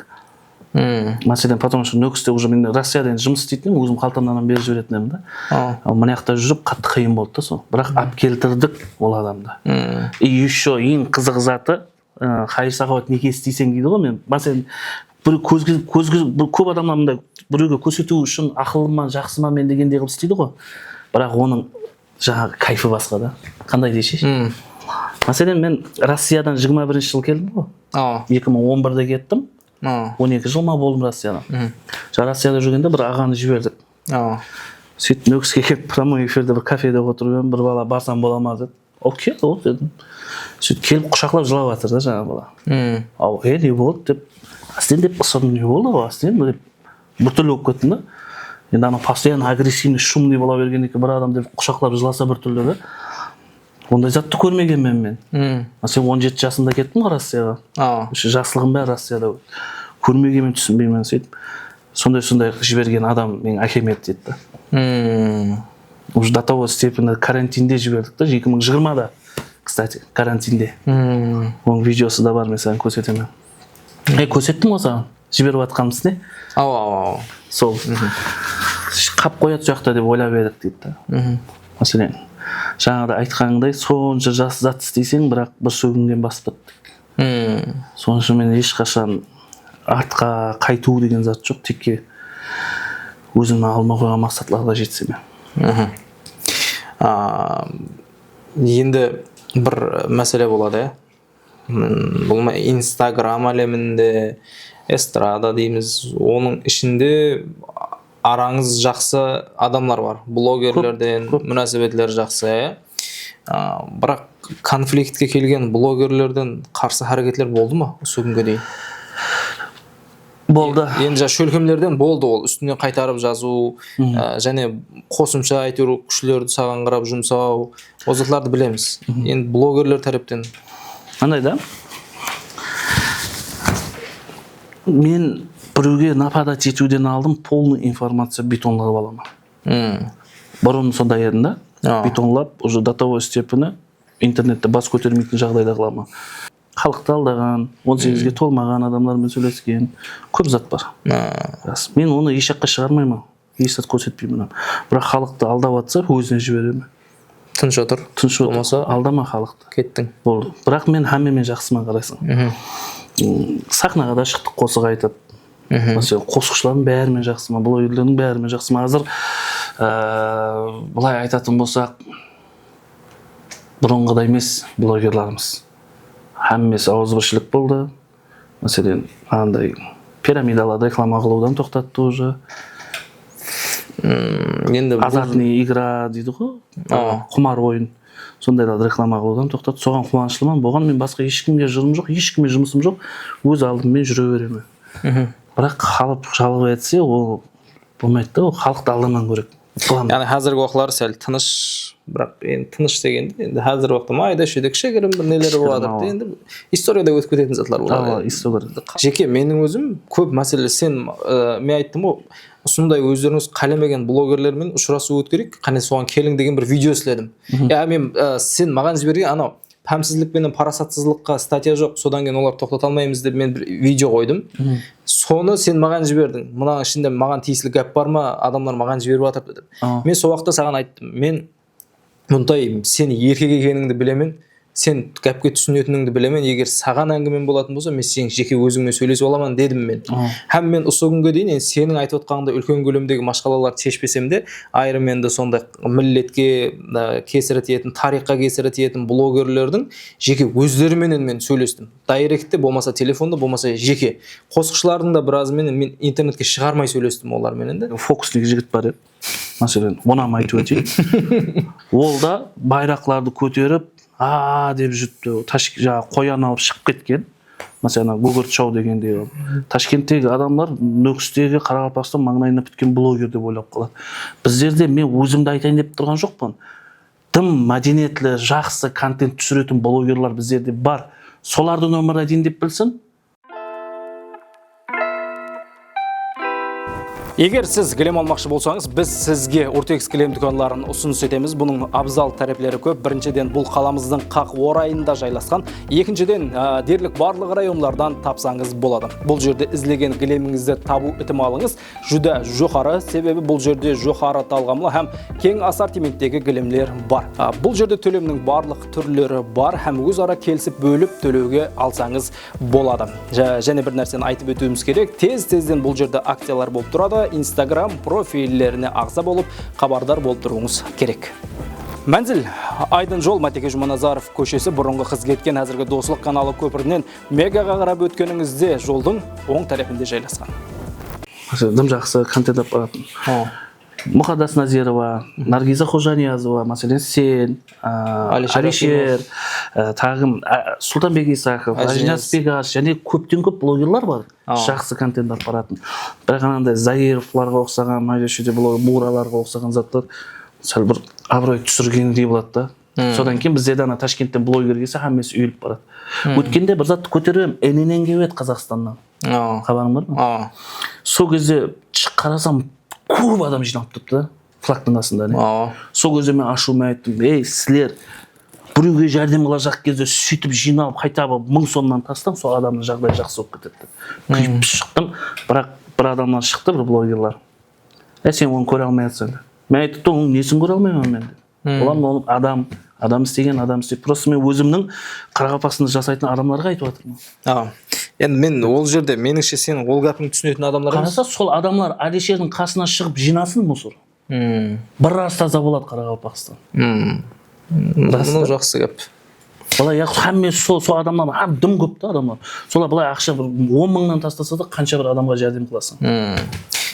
Máselen, потому что Nókiste уже men Rossiyada endi jumıs isleytin edim, ózim qaltamnan berip jiberetin edim da. Al mına jaqta júrip qattı qıyın boldı da sol. Biraq alıp keltirdik ol adamdı. И ещё eń qızıq zatı, ı, qayır-saqawat neke isteyseń deydi ǵoy men. Máselen, bir kózge, kózge, bir kóp adamlar mınday birewge kórsetiw ushın aqıllı ma, jaqsı ma men degendey qılıp isleydi ǵoy. Biraq onıń jańaǵı kayfı basqa da. Qanday deshe? Máselen, men Rossiyadan jigirma birinshi jıl keldim ǵoy. Eki mıń on birde kettim. On eki jıl ma boldım Rossiyada. Rossiyada júrgende bir aǵanı jiberdik. Awa. Sóytip Nókiske kelip, прямой эфирде bir kafede otırıp edim, bir bala barsam bola ma dedi. Okey, ol dedim. Sóytip kelip qushaqlap jılap atır da jańa bala. Aw, e, ne boldı dep, ásten dep ısırdım, ne boldı ǵo, ásten dep bir túrli bolıp kettim da. Endi anaw постоянно agressivnıy, шумный bola bergen eken, bir adam dep qushaqlap jılasa bir túrli de. Onday zattı kórmegenmen men. Máselen, on jeti jasımda kettim ǵo Rossiyaǵa. Awa. Jaslıǵım bári Rossiyada ótti. Kórmegenmen, túsinbeymen sóytip. Sonday-sonday qılıp jibergen adam meniń ákem edi deydi da. Уже до того степени karantinde jiberdik ta, eki mıń jigirmada, кстати, karantinde. Onıń videosı da bar, men saǵan kórsetemen. E, kórsettim ǵo saǵan. Jiberip atqanımız ne? Awa, awa, awa. Sol. Qap qoyadı sol jaqta dep oylap edik deydi da. Máselen, jańada aytqanıńday sonsha jaqsı zat isteyseń, biraq bir sógingen basıp turdı. Sonıń ushın men hesh qashan artqa qaytıw degen zat joq, tekke ózim aldına qoyǵan maqsatlarǵa jetsem. A, endi bir másele boladı, ya. Bul Instagram áleminde, estrada deymiz, onıń ishinde arańız jaqsı adamlar bar, blogerlerden múnásebetler jaqsı, ya. A, biraq konfliktke kelgen blogerlerden qarsı háreketler boldı ma usı kúnge deyin? Boldı. Endi ja shólkemlerden boldı ol, ústinen qaytarıp jazıw, a, jáne qosımsha, áytewir, kúshlerdi saǵan qarap jumsaw, ol zatlardı bilemiz. Endi blogerler tárepten. Qanday da? Men birewge нападать etiwden aldın полный informaciya betonlap alaman. Burın sonday edim da. Betonlap, уже до того степени internette bas kótermeytin jaǵdayda qılaman. Xalıqtı aldaǵan, on segizge tolmaǵan adamlar menen sóylesken, kóp zat bar. Ras. Men onı hesh jaqqa shıǵarmayman. Hesh zat kórsetpeymen. Biraq xalıqtı aldap atsa, ózine jiberemen. Tınısh otır. Tınısh otır. Bolmasa aldama xalıqtı. Kettiń. Boldı. Biraq men hámme menen jaqsıman, qaraysań. Saxnaǵa da shıqtıq qosıq aytıp. Máselen, qosıqshılardıń bári menen jaqsıman, blogerlerdiń bári menen jaqsıman. Házir, e, bılay aytatın bolsaq, burınǵıday emes blogerlarımız. Hámmesi awızbirshilik boldı. Máselen, anday piramidalarda reklama qılıwdan toqtattı уже. Endi bul Azartnıy igra deydi ǵo, qumar oyın. Sondaylardı reklama qılıwdan toqtattı. Soǵan quwanıshlıman. Boǵan men basqa hesh kimge jırım joq, hesh kimge jumısım joq. Óz aldımmen júre beremen. Biraq xalıq jalbı etse, ol bolmaydı da, ol xalıqtı aldamaw kerek. Yaǵnıy, házirgi waqıtları sál tınısh, biraq endi tınısh degende, endi házirgi waqıtta mayda-shúyde kishigirim bir neler bolıp atır. Endi istoriyada ótip ketetin zatlar boladı. Awa, istoriya. Jeke meniń ózim kóp másele, sen, e, men ayttım ǵo, usınday ózlerińiz qálemegen blogerler menen ushırasıw ótkereyik, qáne soǵan keliń degen bir video isledim. Ya men, e, sen maǵan jibergen anaw pámsizlik penen parasatsızlıqqa statya joq, sodan keyin olardı toqtata almaymız dep men bir video qoydım. Sonı sen maǵan jiberdiń. Mınanıń ishinde maǵan tiyisli gáp bar ma, adamlar maǵan jiberip atır dep. Men sol waqıtta saǵan ayttım. Men bunday sen erkek ekenińdi bilemen, sen gápke túsinetinińdi bilemen, eger saǵan áńgimem bolatın bolsa, men seniń jeke ózińmen sóylesip alaman, dedim men. Hám men usı kúnge deyin, endi seniń aytıp atqanıńday úlken kólemdegi mashqalalardı sheshpesem de, ayırım endi sonday milletke, e, kesiri tiyetin, tariyxqa kesiri tiyetin blogerlerdiń jeke ózleri menen men sóylestim. Dayrektte, bolmasa telefonda, bolmasa jeke. Qosıqshılardıń da birazı menen men internetke shıǵarmay sóylestim olar menen de. Fokusnik jigit bar edi. Máselen, onı hám aytıp óteyik. Ol da bayraqlardı kóterip, a dep júripti. Tash-, jańa qoyan alıp shıǵıp ketken. Máselen, Gúgurt Show degendey. Tashkenttegi adamlar Nókistegi, Qaraqalpaqstan mańlayına pitken bloger dep oylap qaladı. Bizlerde, men ózimdi aytayın dep turǵan joqpan. Dım mádeniyetli, jaqsı kontent túsiretin blogerlar bizlerde bar. Solardı nomırın aytayın dep bilsin. Eger siz gilem almaqshı bolsańız, biz sizge Urtex gilem dúkanların usınıs etemiz. Bunıń abzal tárepleri kóp. Birinshiden, bul qalamızdıń qaq orayında jaylasqan. Ekinshiden, á, derlik barlıq rayonlardan tapsańız boladı. Bul jerde izlegen gilemińizdi tabıw itimalıńız júdá joqarı, sebebi bul jerde joqarı talǵamlı hám keń assortimenttegi gilemler bar. A, bul jerde tólemniń barlıq túrleri bar hám óz ara kelisip bólip tólewge alsańız boladı. Ja-, jáne bir nárseni aytıp ótiwimiz kerek, tez-tezden bul jerde akciyalar bolıp turadı. Instagram profillerine aǵza bolıp, xabardar bolıp turıwıńız kerek. Mánzil, Aydın jol, Máteke Jumanazarov kóshesi, burınǵı Xizgetken, házirgi Doslıq kanalı kópirinen Megaǵa qarap ótkenińizde joldıń oń tárepinde jaylasqan. Dım jaqsı kontent alıp baratın. Ha. Muqaddas Nazirova, Nargiza Xojaniyazova, máselen, sen, a, Alisher Alisher, Akimov. A, taǵı, a, Sultanbek Isakov, Ajiniyaz. Ajiniyaz Pegash, jáne kópten kóp blogerlar bar. Awa. Jaqsı kontent alıp baratın. Biraq ananday Zairovlarǵa uqsaǵan, mayda shuyda blog-, Muralarǵa uqsaǵan zatlar sál bir abıroy túsirgendey boladı da. Hmm. Sodan keyin bizlerde ana Tashkentten bloger kelse, hámmesi úyilip baradı. Hmm. Ótkende bir zattı kóterip edim, N N N kelip edi Qazaqstannan. Awa. Xabarıń bar ma? Awa. Sol gezde shıǵıp qarasam, kóp adam jıynalıp turıptı da, flagtıń astında, ne? Awa. Sol gezde men ashıwımnan ayttım, "Ey, sizler birewge járdem qılajaq gezde sóytip jıynalıp, xayta bir mıń somnan taslań, sol adamnıń jaǵdayı jaqsı bolıp ketedi", dep. Hmm. Kúyip shıqtım, biraq bir adamlar shıqtı, bir blogerlar. "E, sen onı kóre almay atırsań", dedi. Men ayttım, "Onıń nesin kóre almayman men?" dedim. Hmm. Olam, olam adam, adam islegen, adam isleydi. Prosta men ózimniń Qaraqalpaqstanda jasaytın adamlarǵa aytıp atırman. Awa. Endi men ol jerde, menińshe, sen ol gápińdi túsinetin adamlar emes. Qarasa, sol adamlar Alisherdiń qasına shıǵıp jıynasın musor. Hmm. Bir raz taza boladı Qaraqalpaqstan. Hmm. Ras da. Mınaw jaqsı gáp. Bılay, ya, hámme sol, sol adamlar, hám dım kóp ta adamlar. Solar bılay aqsha bir on mıńnan taslasa da, qansha bir adamǵa járdem qılasań. Hmm.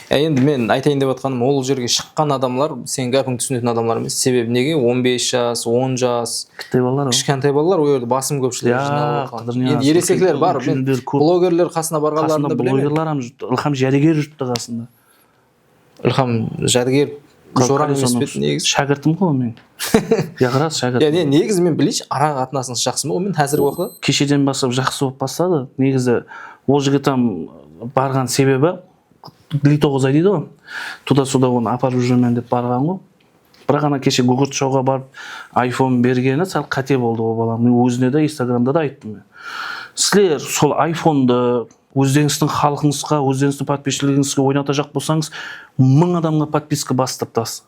Ya, endi men aytayın dep atqanım, ol jerge shıqqan adamlar, sen gápińdi túsinetin adamlar emes. Sebebi nege? On bes jas, on jas, kittey balalar, kishkentay balalar, ol jerde basım kópshiligi jıynalıp otqan. Endi eresekler bar, men blogerler qasına barǵanların da bilemen. Qasında blogerler hám júripti, Ilham Jádiger júripti qasında. Ilham Jádiger jorań emes pe edi negizi? Shákirtim ǵoy ol meniń. Ya, ras, shákirtim. Ya, ne, negizi men bileyinshi, ara qatnasıńız jaqsı ma onıń menen házirgi waqıtta? Kesheden baslap jaqsı bolıp basladı. Negizi ol jigit hám barǵan sebebi, Dli toǵız ay deydi ǵoy, tuda-suda onı aparıp júremen dep barǵan ǵoy. Biraq ana keshe Gugurt shouǵa barıp iPhone bergeni sál qáte boldı ǵoy, balam. Men ózine de, Instagramda da ayttım men. Sizler sol iPhonedı ózlerińizdiń xalqıńızǵa, ózlerińizdiń podpischiligingizge oynatajaq bolsańız, mıń adamǵa podpiska bastırıp tas.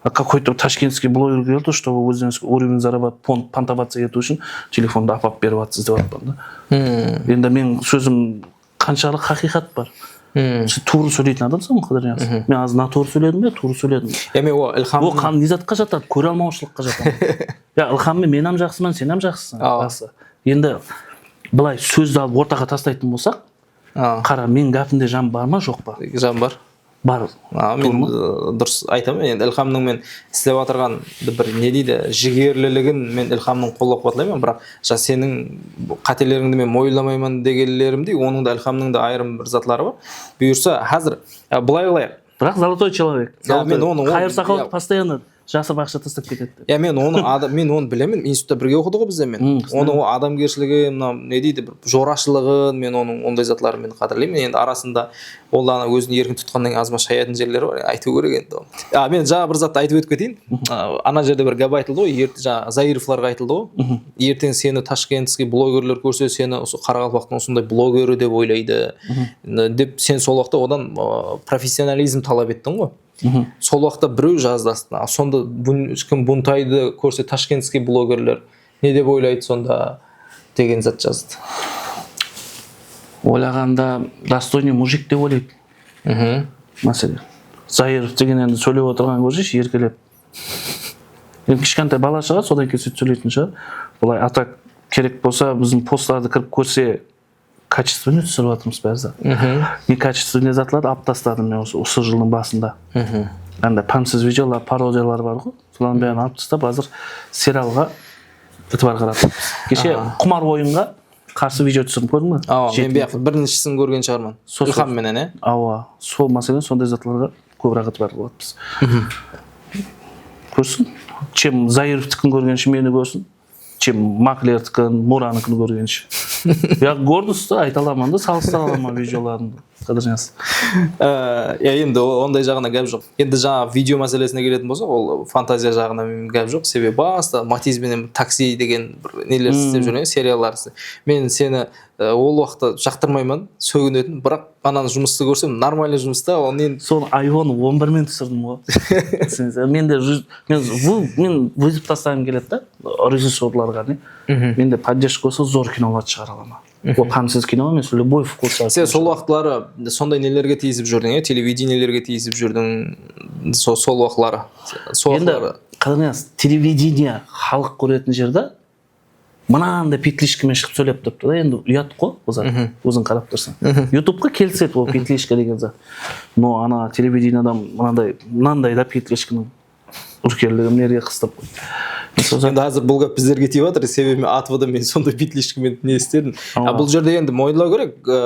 A какой-то ташкентский блогер keldi, чтобы ózlerińizge уровень zarabat-, pon-, понтоваться etiw ushın telefondı apap berip atsız dep atpan da. Hmm. Endi meniń sózim qanshalıq haqıyqat bar. Hmm. Sen tuwrı sóyleytin adamsań ǵoy, Qıdırniyaz. Mhm. Men azır natuwrı sóyledim be, tuwrı sóyledim? Ya, men o Ilham, o qan-, ne zatqa jatadı? Kóre almawshılıqqa jatadı. Ya, Ilhammen men hám jaqsıman, sen hám jaqsısań. Awa. Jaqsı. Endi bılay sózdi alıp ortaǵa taslaytın bolsaq, awa, qara, meniń gápimde jan bar ma, joq pa? Jan bar. Bar. A, men, ı, durıs aytaman. Endi Ilhamnıń men islep atırǵan bir, ne deydi, jigerliligin men Ilhamnıń qollap-quwatlayman, biraq ja seniń qátelerińdi men moyınlamayman degenlerimdey, onıń da, Ilhamnıń da ayırım bir zatları bar. Buyırsa, házir, ya, bılay qılayıq. Biraq zolotoy человек. Ya, men onı, qayır saqal postoyanno jasırıp aqsha taslap ketedi. Ya, men onı ada-, men onı bilemen, institutta birge oqıdı ǵoy bizden men. Hmm, onıń o adamgershiligi, mına, ne deydi, bir jorashılıǵın, men onıń onday zatların men qádirleymen. Endi arasında ol ana ózin erkin tutqannan keyin azmaz shayatın jerleri bar, aytıw kerek endi onı. A, men jańa bir zattı aytıp ótip keteyin. A, ana jerde bir gáp aytıldı ǵoy, ert-, jańa Zairovlarǵa aytıldı ǵoy. Mhm. Erteń seni tashkentskiy blogerler kórse, seni usı qaraqalpaqtıń usınday blogeri dep oylaydı, mhm, dep sen sol waqıtta odan, a, professionalizm talap ettiń ǵoy. Mhm. Sol waqıtta birew jazdı astına. Sonda bun-, kim Buntaydı kórse, tashkentskiy blogerler ne dep oylaydı sonda, degen zat jazdı. Oylaǵanda, достойный mujik dep oylaydı. Mhm. Máselen, Zairov degen endi sóylep otırǵanın kórseyshi, erkelep. Endi kishkentay bala shıǵar, sodan keyin sóytip sóyleytin shıǵar. Bılay, a так, kerek bolsa, biziń postlardı kirip kórse, качественный túsirip atırmız bári zat. Mhm. Некачественный zatlardı alıp tasladım men usı, usı jıldıń basında. Mhm. Anda pámsiz videolar, parodiyalar bar ǵoy. Solardıń bárin alıp taslap, házir serialǵa itibar qaratırmız. Keshe Qumar oyınǵa qarsı video túsirdim, kórdiń be? Awa, men buyaq birinshisin kórgen shıǵarman. Ilham menen, e? Awa, sol, máselen, sonday zatlarǵa kóbirek itibar qaratırmız. Mhm. Kórsin. Чем Zairovtıkin kórgenshe meni kórsin. Чем Maklerdikin, Muranıkin kórgenshe. Ya, гордость ta, ayta alaman da, salıstıra alaman videolarımdı. Qıdırniyaz. Á, ya, endi o-, onday jaǵına gáp joq. Endi jańa video máselesine keletin bolsaq, ol fantaziya jaǵına men gáp joq. Sebebi basta Matiz benen taksi degen bir neler islep júrgen, seriallar islep. Men seni, á, ol waqıtta jaqtırmayman, sóginetin, biraq Ananı jumıstı kórsem, нормальный jumısta, onı endi... Sonı iPhone on bir men túsirdim ǵoy. Túsineseń, men de júz, men, bu, men ózim taslaǵım keledi da, rejissyorlarǵa, ne. Mhm. Men de поддержка bolsa zor kinolardı shıǵara alaman. Mhm. Ol pámsiz kino emes, любой вкус. Sen sol waqıtları sonday nelerge tiyisip júrdiń, e, televideniyelerge tiyisip júrdiń, so-, sol waqıtları. Sol waqıtları. Endi, Qıdırniyaz, televidenie xalıq kóretin jerde, mınanday petlishka menen shıǵıp sóylep turıptı da, endi uyat ǵo bul zat, óziń qarap tursań. YouTubeqa kelisedi ol petlishka degen zat. No, ana televideniyadan mınanday, mınanday da petlishkanıń úlkenligin nerge qıstırıp qoydı. Endi házir bul gáp bizlerge tiyip atır, sebebi men A T Vda men sonday petlishka menen ne istedim. A, bul jerde endi moyınlaw kerek, e,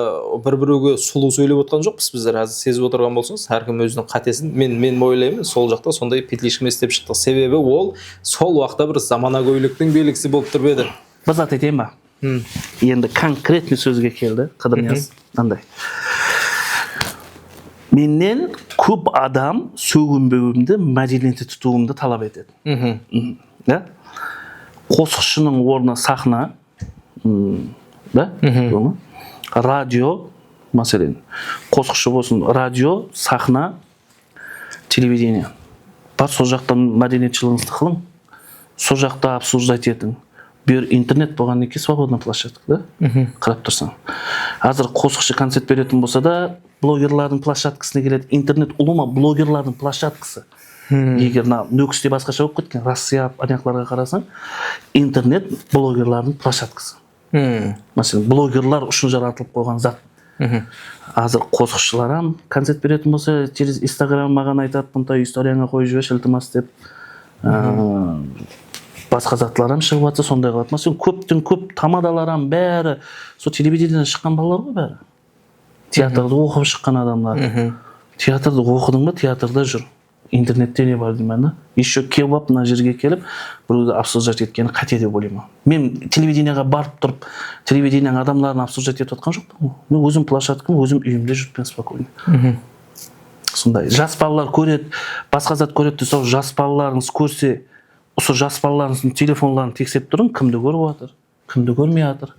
bir-birewge sulıw sóylep otqan joqpız bizler, házir sezip otırǵan bolsańız, hár kim óziniń qátesin. Men, men oylayman, sol jaqta sonday petlishka menen islep shıqtıq. Sebebi ol sol waqıtta bir zamanagóyliktiń belgisi bolıp turıp edi. Bir zat aytayın ba? Endi konkretnıy sózge keldi, Qıdırniyaz. Anday. Mennen kóp adam sóginbewimdi, mádeniyette tutıwımdı talap etedi. Ya? Qosıqshınıń ornı saxna, da? Sonı? Radio, máselen, qosıqshı bolsın, radio, saxna, televidenie. Bar, sol jaqtan mádeniyatshılıǵıńızdı qılıń. Sol jaqta obsуждать etiń. Bu jer internet bolǵannan keyin свободный площадка da. Qarap tursań. Házir qosıqshı koncert beretin bolsa da, blogerlardıń ploshadkasına keledi. Internet ulıwma blogerlardıń ploshadkası. Eger mına Nókiste basqasha bolıp ketken, Rossiya, anayaqlarǵa qarasań, internet blogerlardıń ploshadkası. Máselen, blogerlar ushın jaratılıp qoyǵan zat. Házir qosıqshılar hám koncert beretin bolsa, через Instagram maǵan aytadı, Buntay, istoriyańa qoyıp jibershi, iltimas, dep. Aa, basqa zatlar hám shıǵıp atsa, sonday qıladı. Máselen, kópten kóp tamadalar hám bári, sol televidenieden shıqqan balalar ǵoy bári. Teatrdı oqıp shıqqan adamlar. Teatrdı oqıdıń ba, teatrda júr. Internette ne bar deymen da. Ещё kelip ap mına jerge kelip, birewdi obsуждать etkeni qáte dep oylayman. Men televideniyaǵa barıp turıp, televideniyanıń adamların obsуждать etip atqan joqpan ǵoy. Men ózim ploshadkam, ózim úyimde júrippen спокойно. Sonday. Jas balalar kóredi, basqa zat kóredi de, sol jas balalarıńız kórse, usı jas balalarıńızdıń telefonların tekserip turıń, kimdi kórip atır. Kimdi kórmey atır.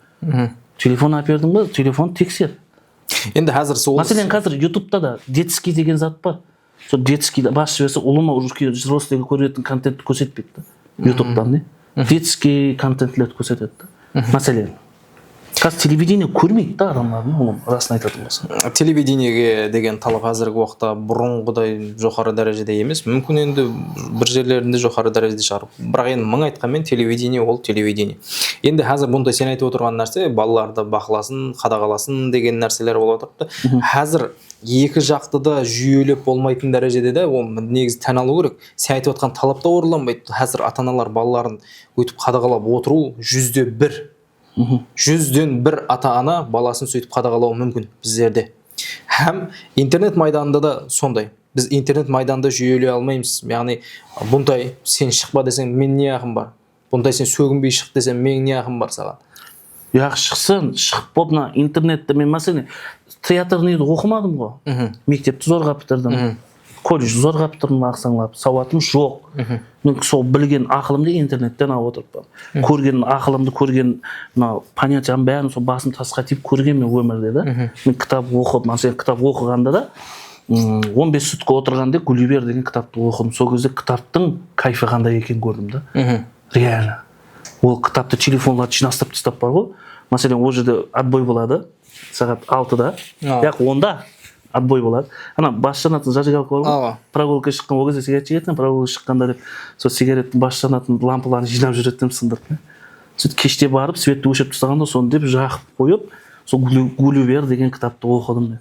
Telefon áperdiń ba, telefon tekser. Endi házir sol... Máselen, házir YouTubeta da детский degen zat bar. Sol детскийdi basıp jiberse, ulıwma úlken, взрослыйǵa kóretin kontentti kórsetpeydi da. YouTubetan ne? Детский kontentlerdi kórsetedi da. Máselen. Házir televidenie kórmeydi da adamlardıń, ulıwma, rasın aytatuǵın bolsaq. Televideniege degen talap házirgi waqıtta burınǵıday joqarı dárejede emes. Múmkin, endi bir jerlerinde joqarı dárejede shıǵar. Biraq endi mıń aytqanmen, televidenie ol televidenie. Endi házir bunday sen aytıp otırǵan nárse, balalardı baqlasın, qadaǵalasın degen nárseler bolıp atırıptı. Házir eki jaqtı da júyelep bolmaytın dárejede de, ol negizi tán alıw kerek. Sen aytıp atqan talap ta orınlanbaydı. Házir ata-analar balaların óytip qadaǵalap otırıw júzde bir. Júzden bir ata-ana balasın sóytip qadaǵalawı múmkin bizlerde. Hám internet maydanında da sonday. Biz internet maydanında júyeley almaymız. Yaǵnıy, Buntay, sen shıqpa deseń, men ne haqım bar? Buntay, sen sóginbey shıq deseń, meniń ne haqım bar saǵan? Yaq, shıqsın, shıǵıp bolıp, mına internette men, máselen, teatrnıydı oqımadım ǵo. Mektepti zorǵa pitirdim. Kolledjdi zorǵa pitirdim, aqsańlap, sawatım joq. Men sol bilgen aqılımdı internetten alıp otırıppan. Kórgen aqılımdı, kórgen mına понятиям bárin sol basım tasqa tiyip kórgenmen ómirde da. Men kitap oqıp, máselen, kitap oqıǵanda da, ım, on bes sutka otırǵanda Gulliver degen kitaptı oqıdım. Sol gezde kitaptıń kayfı qanday ekenin kórdim da. Реально. Ol kitaptı telefonlardı jıynastırıp taslap bar ǵo. Máselen, ol jerde отбой boladı. Saǵat altıda. Yaq, onda отбой boladı. Ana, bas janatın zajigalka bar ǵo. Прогулка shıqqan, ol gezde sigaret shegetin, прогулка shıqqanda dep, sol sigarettiń bas janatın lampaların jıynap júretin sındırıp. Sóytip keshte barıp, svetti óshirip taslaǵanda, sonı dep jaqıp qoyıp, sol Gulli-, Gulliver degen kitaptı oqıdım men.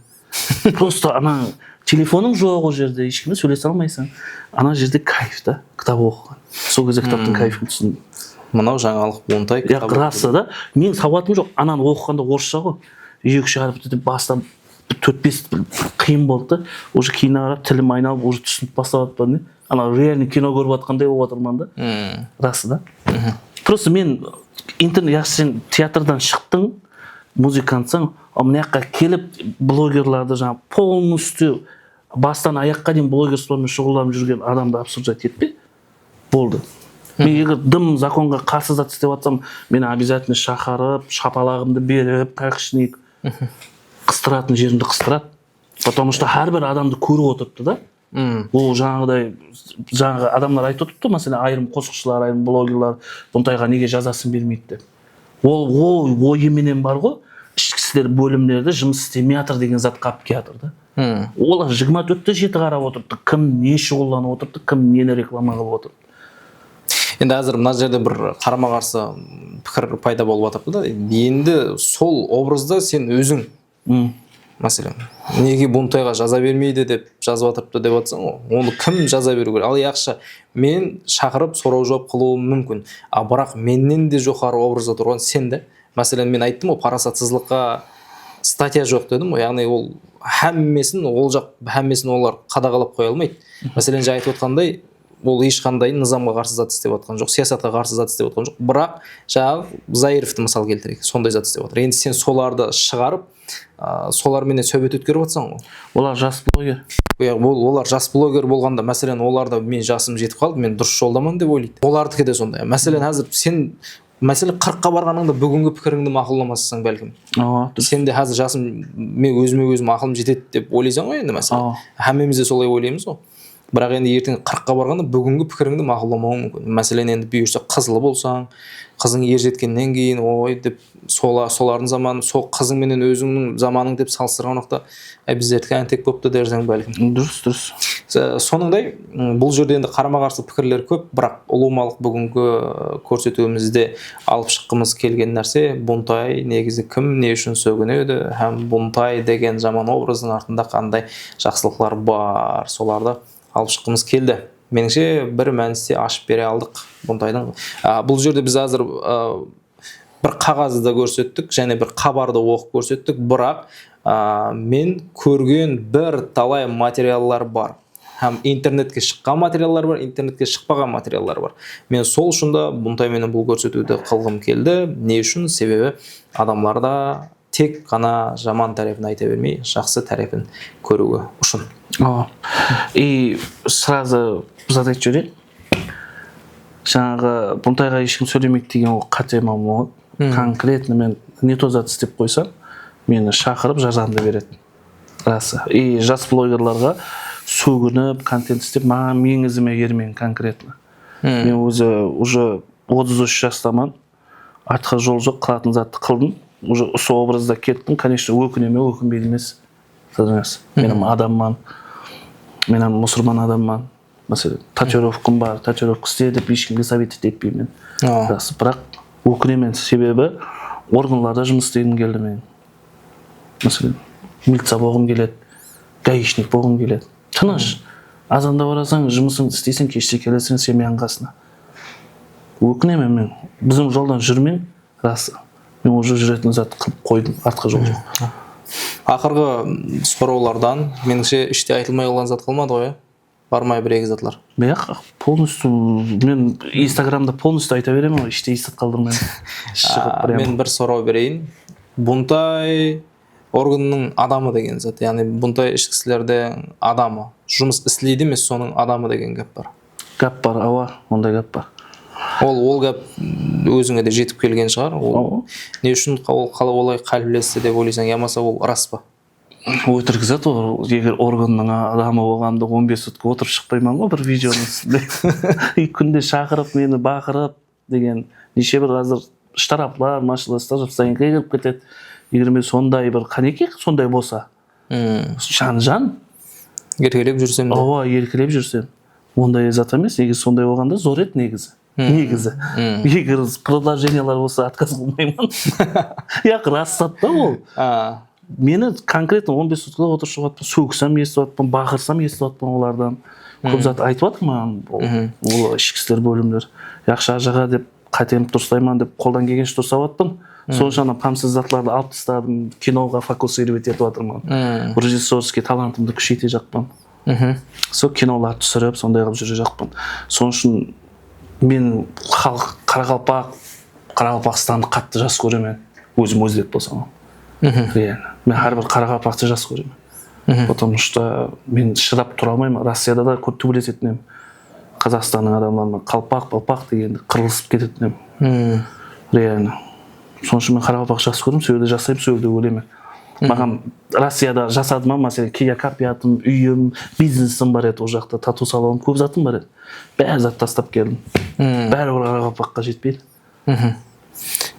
Просто ana telefonıń joq ol jerde, hesh kimnen sóylese almaysań. Ana jerde kayf ta, kitap oqıǵan. Sol gezde kitaptıń kayfın túsindim. Mınaw jańalıq, Buntay kitap oqıdı. Yaq, rası da. Meniń sawatım joq. Ananı oqıǵanda orıssha ǵo. Eki-úsh háripti dep basta bir tórt-bes bir qıyın boldı da. Уже keyinine qarap tilim aynalıp, уже túsinip baslap atırman da. Ana, реальный kino kórip atqanday bolıp atırman da. Rası da. Просто men internet, yaqshı, sen teatrdan shıqtıń, muzıkantsań, a, mına jaqqa kelip blogerlardı, jańa, полностью bastan ayaqqa deyin blogerstvomen shuǵıllanıp júrgen adamdı obsуждать etpe. Boldı. Men eger dım zakonǵa qarsı zat islep atsam, meni обязательно shaqırıp, shapalaǵımdı berip, как шнек, qıstıratın jerimdi qıstıradı. Потому что hár bir adamdı kórip otırıptı da. Ol jańaǵıday, jańaǵı adamlar aytıp otırıptı, máselen, ayırım qosıqshılar, ayırım blogerlar Buntayǵa nege jazasın bermeydi dep. Ol, ol oyı menen bar ǵo, ishki isler bólimlerinde jumıs islemey atır degen zat qalıp kiyatır da. Olar jigirma tórtte jeti qarap otırıptı, kim ne shuǵıllanıp otırıptı, kim neni reklama qılıp otırıptı. Endi házir mına jerde bir qarama-qarsı pikir payda bolıp atırıptı da. Endi sol obrazda sen óziń, máselen, nege Buntayǵa jaza bermeydi dep jazıp atırıptı dep atsań ǵoy. Onı kim jaza beriw kerek? Al, yaqshı, men shaqırıp soraw-juwap qılıwım múmkin. A, biraq mennen de joqarı obrazda turǵan sen de. Máselen, men ayttım ǵoy, parasatsızlıqqa statya joq dedim ǵoy. Yaǵnıy ol hámmesin, ol jaq hámmesin olar qadaǵalap qoya almaydı. Máselen, jańa aytıp atqanday, ol hesh qanday nızamǵa qarsı zat islep atqan joq, siyasatqa qarsı zat islep atqan joq. Biraq jańa Zairovtı mısal keltireyik, sonday zat islep atır. Endi sen solardı shıǵarıp, a, solar menen sáwbet ótkerip atsań ǵoy. Olar jas bloger. Ol, olar jas bloger bolǵanda, máselen, olar da men jasım jetip qaldı, men durıs joldaman dep oylaydı. Olardiki de sonday. Máselen, házir sen Máselen, qırqqa barǵanıńda búgingi pikirińdi maqullamazsań bálkim. Awa, durıs. Sen de házir jasım, men ózime ózim aqılım jetedi dep oylaysań ǵoy endi, máselen. Awa. Hámmemiz de solay oylaymız ǵoy. Biraq endi erteń qırqqa barǵanda búgingi pikirińdi maqullamawıń múmkin. Máselen, endi buyırsa qızlı bolsań, qızıń er jetkennen keyin, oy, dep sola-, solardıń zamanı, sol qızıń menen ózińniń zamanıń dep salıstırǵan waqıtta, Áy, bizlerdiki ántek boptı derseń bálkim. Durıs, durıs. S-, sonıńday, m, bul jerde endi qarama-qarsı pikirler kóp, biraq ulıwmalıq búgingi, ı, kórsetiwimizde alıp shıqqımız kelgen nárse, Buntay negizi kim, ne ushın sóginedi hám Buntay degen jaman obrazdıń artında qanday jaqsılıqlar bar, solardı alıp shıqqımız keldi. Menińshe, bir mániste ashıp bere aldıq Buntaydıń. A, bul jerde biz házir, ı, bir qaǵazdı da kórsettik, jáne bir xabardı oqıp kórsettik, biraq, a, men kórgen bir talay materiallar bar. Hám internetke shıqqan materiallar bar, internetke shıqpaǵan materiallar bar. Men sol ushın da Buntay menen bul kórsetiwdi qılǵım keldi. Ne ushın? Sebebi adamlar da tek ǵana jaman tárepin ayta bermey, jaqsı tárepin kóriwi ushın. Awa. И сразу bir zat aytıp jibereyin. Jańaǵı Buntayǵa hesh kim sóylemeydi degen ol qáte maǵlıwmat. Конкретно men не то zat islep qoysam, meni shaqırıp jazandı beredi. Rası. И jas blogerlarǵa sóginip, kontent islep, maǵan, meniń izime ermeń конкретно. Men ózi уже otız úsh jastaman. Artqa jol joq, qılatın zattı qıldım. Уже usı obrazda kettim. Конечно, ókinemen, ókinbeydi emes. Siz emes. Men hám adamman. Men hám musırman adamman. Máselen, tatuirovkam bar, tatuirovka iste dep hesh kimge sovetovat etpeymen. Rası, biraq ókinemen, sebebi organlarda jumıs islegim keldi meniń. Máselen, miliciya bolǵım keledi, гаишник bolǵım keledi. Tınısh. Azanda barasań, jumısıńdı isteyseń, keshte keleseń semyańnıń qasına. Ókinemen men. Biziń joldan júrmeń, rası. Men уже júretin zat qılıp qoydım, artqa jol joq. Aqırǵı, m, sorawlardan, menińshe, ishte aytılmay qalǵan zat qalmadı ǵoy, ya? Bar ma bir-eki zatlar? Yaq, полностью men Instagramda полностью ayta beremen ǵoy, ishte eslet qaldırmayman. Shıǵıp, прямо. Men bir soraw bereyin. Buntay organınıń adamı degen zat, yaǵnıy Buntay ishki islerdiń adamı. Jumıs isleydi emes, sonıń adamı degen gáp bar. Gáp bar, awa, onday gáp bar. Ol, ol gáp ózińe de jetip kelgen shıǵar. Ol ne ushın qa-, ol qala-, olay qáliplesti dep oylaysań, yamasa ol ras pa? Ótirik zat ol. Eger organınıń adamı bolǵanımda on bes sutka otırıp shıqpayman ǵoy bir videonıń ústinde. Kúnde shaqırıp, meni baqırıp degen neshe bir házir shtaraplar, mashinalar, shtarap sayın kirip ketedi. Eger men sonday bir, qánekey, sonday bolsa, jan-jan. Erkelep júrsem de. Awa, erkelep júrsem. Onday zat emes, negizi sonday bolǵanda zor edi negizi. Negizi. Eger предложениеlar bolsa, отказ qılmayman. Yaq, ras zat ta ol. Meni конкретно on bes sutka otırıp shıǵıp atpan, sóksem esitip atpan, baqırsam esitip atpan olardan. Kóp zat aytıp atır maǵan ol, ol ishki isler bólimleri. Yaqshı, ajıǵa dep, qátemdi durıslayman dep, qoldan kelgenshe durıslap atpan. Sonshama pamsız zatlardı alıp tasladım, kinoǵa фокусировать etip atırman. Rejissёрский talantımdı kúsheytejaqpan. Sol kinolardı túsirip, sonday qılıp júrejaqpan. Sonıń ushın men xalıq, qaraqalpaq, Qaraqalpaqstandı qattı jaqsı kóremen. Ózim ózbek bolsam. Реально. Men hár bir qaraqalpaqtı jaqsı kóremen. Потому что men shıdap tura almayman. Rossiyada da kóp túbeleteten edim. Qazaqstannıń adamlarına qalpaq, palpaq degende qırılısıp ketetin edim. Реально. Sonıń ushın men qaraqalpaq jaqsı kóremen, sol jerde jasayman, sol jerde ólemen. Maǵan Rossiyada jasadım, máselen, keya kopyatım, úyim, biznesim bar edi, ol jaqta tatu salonım, kóp zatım bar edi. Bári zat taslap keldim. Báribir qaraqalpaqqa jetpeydi.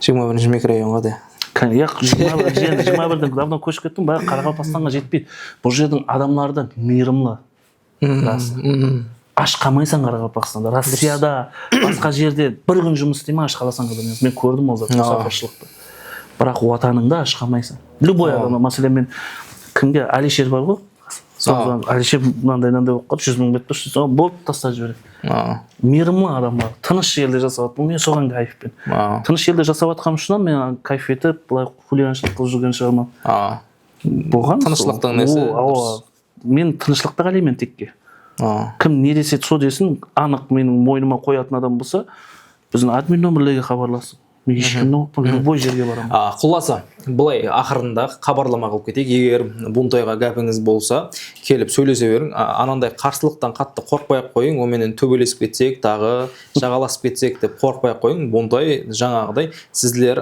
Jigirma birinshi mikrorayonǵa da. Yaq, jigirma bir, endi jigirma birden давно kóship kettim, báribir Qaraqalpaqstanǵa jetpeydi. Bul jerdiń adamları da miyrimli. Ras. ash qalmaysań Qaraqalpaqstanda. Rossiyada, basqa jerde bir kún jumıs isleymen, ash qalasań, qadırım. Men kórdim ol zattı, musapirshılıqtı. Biraq watanıńda ash qalmaysań. Любой adamlar, máselen, men kimge, Alisher bar ǵoy, Soń Alisher mınanday-mınanday bolıp qaldı, júz mıń berip turshı, soń boldı, taslap jiberedi. Miyrimli adamlar, tınısh elde jasap atır, men soǵan kayfpen. Tınısh elde jasap atqanım ushın men kayf etip, bılay xuliganshılıq qılıp júrgen shıǵarman. Bolǵan tınıshlıqtıń nesi? Awa, men tınıshlıq ta qáleymen tekke. Kim ne dese, sol desin, anıq meniń moynıma qoyatın adam bolsa, biziń admin nomerlerge xabarlasıń. Men hesh kimniń oqpan, любой jerge baraman. A, qullası, bılay aqırında xabarlama qılıp keteyik. Eger Buntayǵa gápińiz bolsa, kelip sóylese beriń. A, ananday qarsılıqtan qattı qorqpay-aq qoyıń, onıń menen tóbelesip ketsek, taǵı jaǵalasıp ketsek dep qorqpay-aq qoyıń. Buntay jańaǵıday sizler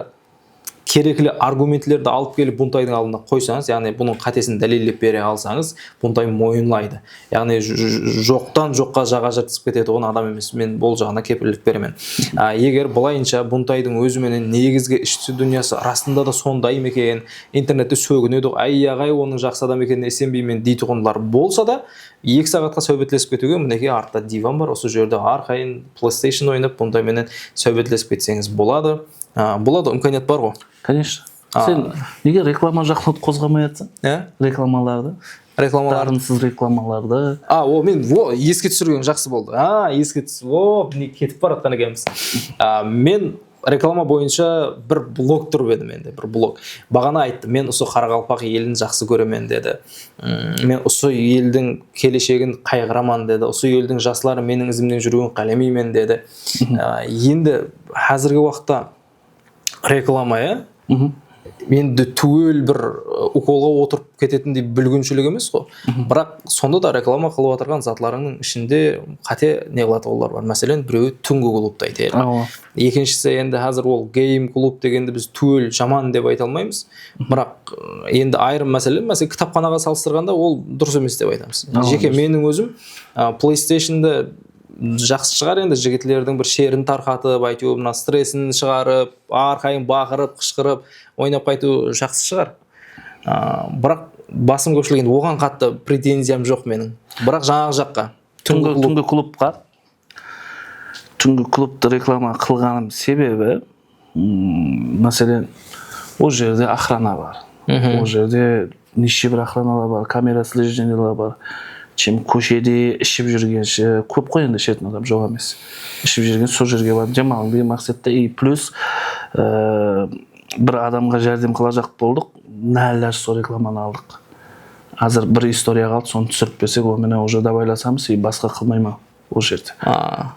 kerekli argumentlerdi alıp kelip Buntaydıń aldına qoysańız, yaǵnıy bunıń qátesin dálillep bere alsańız, Buntay moyınlaydı. Yaǵnıy, j-, j-, joqtan joqqa jaǵa jırtqızıp ketetuǵın adam emes, men bul jaǵına kepillik beremen. A, eger bılayınsha Buntaydıń ózi menen negizgi ishki dúnyası rasında da sonday ma eken, internette sóginedi, áy, aǵay, onıń jaqsı adam ekenine isenbeymen deytuǵınlar bolsa da, eki saatqa sáwbetlesip ketiwge, minekey, artta divan bar, usı jerde arqayın PlayStation oynap, Buntay menen sáwbetlesip ketseńiz boladı. A, boladı, imkaniyat bar ǵo. Конечно. Sen nege reklama jaqın qozǵamay atsań? Reklamalardı. Reklamalardı. Darınsız reklamalardı. A, o, men, o, eske túsirgeniń jaqsı boldı. A, eske tús-, o, mine ketip baratqan ekenbiz. A, men reklama boyınsha bir blog turıp edi mende, bir blog. Baǵana ayttım, men usı qaraqalpaq elin jaqsı kóremen, dedi. Mm, men usı eldiń keleshegin qayǵıraman, dedi. Usı eldiń jasları meniń izimnen júriwin qálemeymen, dedi. A, endi házirgi waqıtta reklama, ya? Endi túwel bir, ı, ukolǵa otırıp ketetindey búlginshilik emes ǵo. Biraq sonda da reklama qılıp atırǵan zatlarıńnıń ishinde qáte ne qılatuǵınlar bar. Máselen, birewi túngi klubtı aytayıq. Awa. Ekinshisi, endi házir ol game klub degendi biz túwel jaman dep ayta almaymız. Biraq, ı, endi ayırım másele, máselen, kitapxanaǵa salıstırǵanda ol durıs emes dep aytamız. Awa, durıs. Jeke meniń ózim, a, PlayStationdı jaqsı shıǵar endi, jigitlerdiń bir sherin tarqatıp, áytewir, mına, stressin shıǵarıp, arqayın baqırıp, qıshqırıp, oynap qaytıw jaqsı shıǵar. A, biraq basım kópshilik, endi oǵan qattı pretenziyam joq meniń. Biraq jańaǵı jaqqa, túngi klub. Túngi klub. Túngi klubtı reklama qılǵanım sebebi, mm, máselen, ol jerde aqrana bar. Ol jerde neshe bir aqranalar bar, kamera slejeniyalar bar. Чем kóshede iship júrgenshi, kóp ǵoy endi ishetiń adam, joq emes. Iship júrgen, sol jerge barıp dem alıń degen maqsette. И plyus, ıı, bir adamǵa járdem qılajaq boldıq, nállar sol reklamanı aldıq. Házir bir istoriya qaldı, sonı túsirip bersek, ol menen уже давайlasamız, и basqa qılmayman. Ol jerde.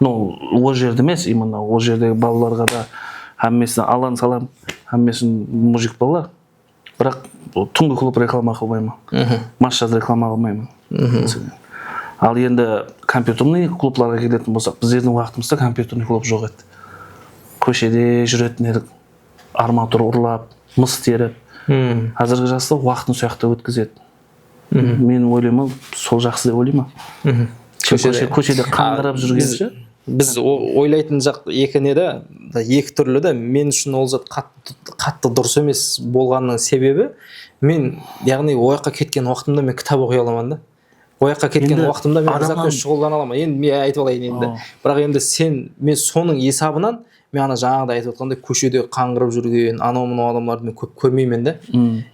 No, ol jerde emes, именно ol jerdegi balalarǵa da hámmesine alan salam, hámmesin mujik balalar. Biraq túngi klub reklama qılmayman. Massaj reklama qılmayman. Al endi kompyuterniy klublarǵa keletin bolsaq, bizlerdiń waqtımızda kompyuterniy klub joq edi. Kóshede júretin edik. Armatura urlap, mıs terip. Házirgi jaslar waqtın soyaqta ótkizedi. Men oylayman, sol jaqsı dep oylayman. Kóshede, kóshede qanǵırap júrgenshi. Biz oylaytın jaq eki ne de, eki túrli de, men ushın ol zat qattı, qattı durıs emes bolǵanınıń sebebi, men, yaǵnıy, oyaqqa ketken waqtımda men kitap oqıy alaman da. Oyaqqa ketken waqtımda men bir zat penen shuǵıllana alaman. Endi men aytıp alayın endi. Biraq endi sen, men sonıń esabınan, men ana jańaǵıday aytıp atqanday, kóshede qanǵırıp júrgen, anaw-mınaw adamlardı men kóp kórmeymen de.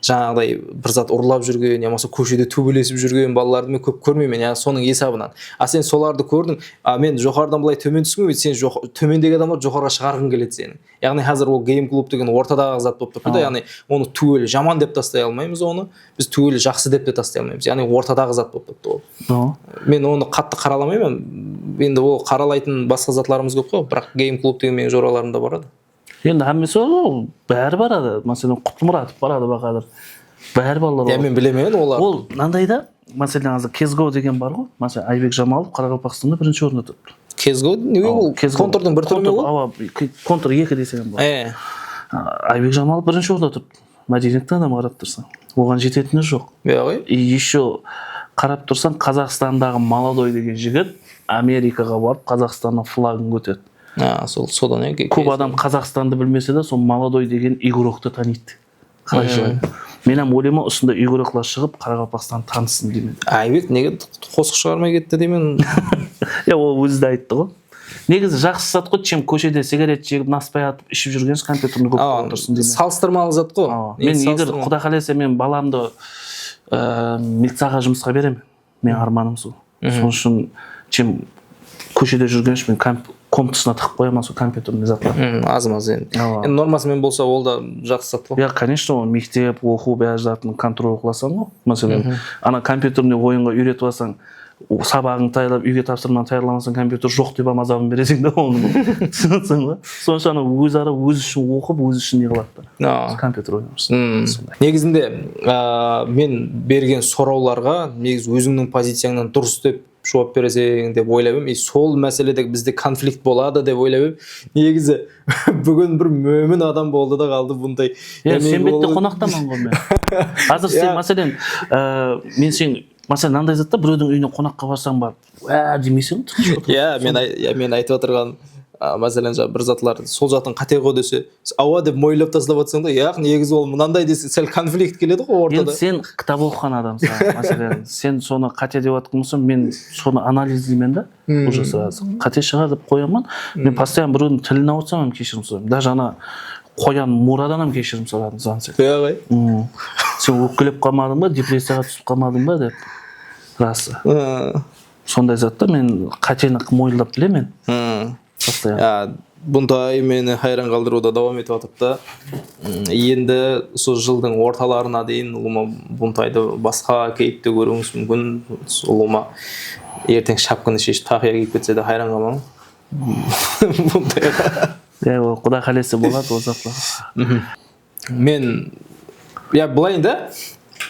Jańaǵıday bir zat urlap júrgen, yamasa kóshede tóbelesip júrgen balalardı men kóp kórmeymen, yaǵnıy sonıń esabınan. A sen solardı kórdiń, a men joqarıdan bılay tómen túskim keledi, sen joq-, tómendegi adamlardı joqarıǵa shıǵarǵıń keledi seniń. Yaǵnıy házir ol game klub degen ortadaǵı zat bolıp turıptı da, yaǵnıy onı túwel jaman dep taslay almaymız onı. Biz túwel jaqsı dep te taslay almaymız. Yaǵnıy ortadaǵı zat bolıp turıptı ol. Men onı qattı qaralamayman. Endi ol qaralaytın basqa zatlarımız kóp ǵoy, biraq game klub degen meniń joralarımda baradı. Endi hámmesi bar ǵoy, bári baradı. Máselen, Qutlımuratov baradı, baqadır. Bári balalar bar. Ya, men bilemen olardı. Ol mınanday da, máselen, házir CS:GO degen bar ǵoy. Máselen, Aybek Jamalov Qaraqalpaqstanda birinshi orında turıptı. CS:GO nege ol? Kontrdıń bir túri me ol? Awa, Kontr eki desem boladı. E. A, Aybek Jamalov birinshi orında turıptı. Mádeniyetli adam qarap tursań. Oǵan jetetini joq. Yoq, e. И ещё qarap tursań, Qazaqstandaǵı Molodoy degen jigit Amerikaǵa barıp, Qazaqstannıń flagın kóterdi. Ha, sol, sodan eki. Kóp adam Qazaqstandı bilmese de, sol Molodoy degen igroktı tanıydı. Qarayshı. Men hám oylayman, usınday úykerekler shıǵıp, Qaraqalpaqstan tanıtsın deymen. Aybek nege qosıq shıǵarmay ketti deymen. Ya, ol ózi de ayttı ǵoy. Negizi jaqsı zat ǵoy, чем kóshede sigaret shegip, naspay atıp, iship júrgen kompyuterdi kórip otırsın deymen. Salıstırmalı zat ǵoy. Men eger, Quda qálese, men balamdı, e, miliciyaǵa jumısqa beremen. Meniń ármanım sol. Sonıń ushın, чем kóshede júrgen ushın men komp-, komnatısına tıǵıp qoyaman sol kompyuterli zatlardı. Azmaz endi. Endi norması menen bolsa, ol da jaqsı zat ǵoy. Ya, конечно, ol mektep, oqıw, bári zatın kontrol qılasań ǵoy. Máselen, ana kompyuterli oyınǵa úyretip alsań, sabaǵıń tayarlap, úyge tapsırmanı tayarlamasań, kompyuter joq dep hám azabın bereseń de onıń. Túsinip atsań ba? Sonıń ushın ana óz ara ózi ushın oqıp, ózi ushın ne qıladı da. Kompyuter oynap júrsin. Negizinde, a, men bergen sorawlarǵa negizi ózińniń poziциyańnan durıs dep juwap bereseń dep oylap edim. I sol máselede bizde konflikt boladı dep oylap edim. Negizi búgin bir mómin adam boldı da qaldı bunday. Ya, sen bette qonaqtaman ǵoy men. Házir sen, máselen, a, men sen, máselen, mınanday zat ta, birewdiń úyine qonaqqa barsań ba, wá demeyseń, tınısh otır. Ya, men ay-, ya, men aytıp atırǵan, a, máselen, jańa bir zatlar, sol zatın qáte ǵoy dese, awa dep moyınlap taslap atsań da, yaq, negizi ol mınanday dese, sál konflikt keledi ǵoy ortada. Endi sen kitap oqıǵan adamsań, máselen, sen sonı qáte dep atqan bolsań, men sonı analizleymen da, уже сразу. Qáte shıǵar dep qoyaman. Men постоянно birewdiń tilin awırtsam hám keshirim sorayman. Даже ana qoyan Muradan hám keshirim soradım, Zansel. Ya, ǵoy. Sen ókpelep qalmadıń ba, depressiyaǵa túsip qalmadıń ba dep. Rası. Sonday zatta men qáteni moyınlap bilemen. Постоянно. Ya, Buntay meni hayran qaldırıwda dawam etip atırıptı. Endi usı jıldıń ortalarına deyin ulıwma Buntaydı basqa keyipte kóriwińiz múmkin. Ulıwma erteń shapkını sheship, taqıya kiyip ketse de hayran qalmań. Buntayǵa. Ya, ol Quda qálese boladı, ol zatlar. Men, ya, bılay da,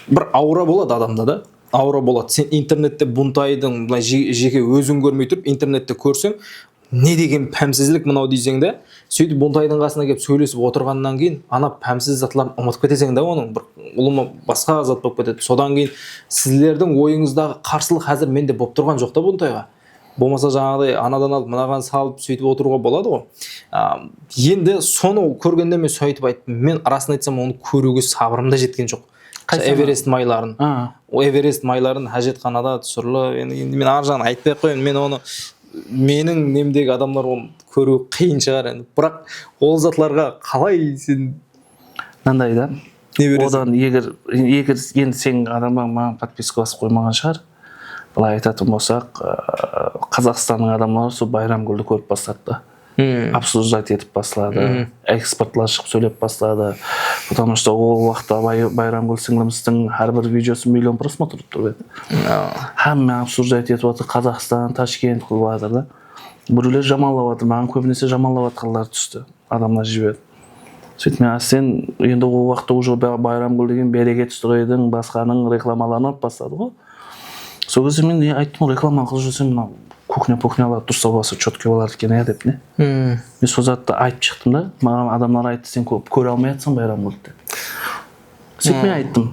bir aura boladı adamda da. Aura boladı. Sen internette Buntaydıń, bılay je-, jeke óziń kórmey turıp, internette kórseń, ne degen pámsizlik mınaw deyseń de, sóytip Buntaydıń qasına kelip sóylesip otırǵannan keyin, ana pámsiz zatların umıtıp keteseń da onıń, bir ulıwma basqa zat bolıp ketedi. Sodan keyin sizlerdiń oyıńızdaǵı qarsılıq házir mende bolıp turǵan joq ta Buntayǵa. Bolmasa, jańaǵıday, anadan alıp, mınaǵan salıp, sóytip otırıwǵa boladı ǵoy. A, endi sonı kórgende men sóytip ayttım. Men, rasın aytsam, onı kóriwge sabırım da jetken joq. Qaysı Everest mayların. A. O Everest mayların hájetxanada túsirilip, endi, endi men arı jaǵın aytpay-aq qoyayın. Men onı, meniń nemdegi adamlar onı kóriwi qıyın shıǵar endi. Biraq ol zatlarǵa qalay sen Mınanday da. Ne bereseń? Odan eger, eger endi seniń adamlań maǵan podpiska basıp qoymaǵan shıǵar. Bılay aytatın bolsaq, ıı, Qazaqstannıń adamları sol Bayramgúldi kórip basladı da. Obsуждать etip basladı. Ekspertler shıǵıp sóylep basladı. Потому что ol waqıtta Bay-, Bayramgúl sińlimizdiń hár bir videosı million просмотр turıp tur edi. Hámme obsуждать etip atır, Qazaqstan, Tashkent qılıp atır da. Birewler jamanlap atır, maǵan kóbinese jamanlap atqanlar tústi. Adamlar jiberdi. Sóytip men ásten, endi ol waqıtta уже Ba-, Bayramgúl degen Bereket Stroydıń, basqanıń reklamaların alıp basladı ǵoy. Sol gezde men ne ayttım, reklama qılıp júrseń, mına kuknya-puknyalar tursa bolsa, chotke bolar eken, ya, dep ne. Men sol zattı aytıp shıqtım da, maǵan adamlar ayttı, sen kóp kóre almay atsań Bayramgúldi dep. Sóytip men ayttım,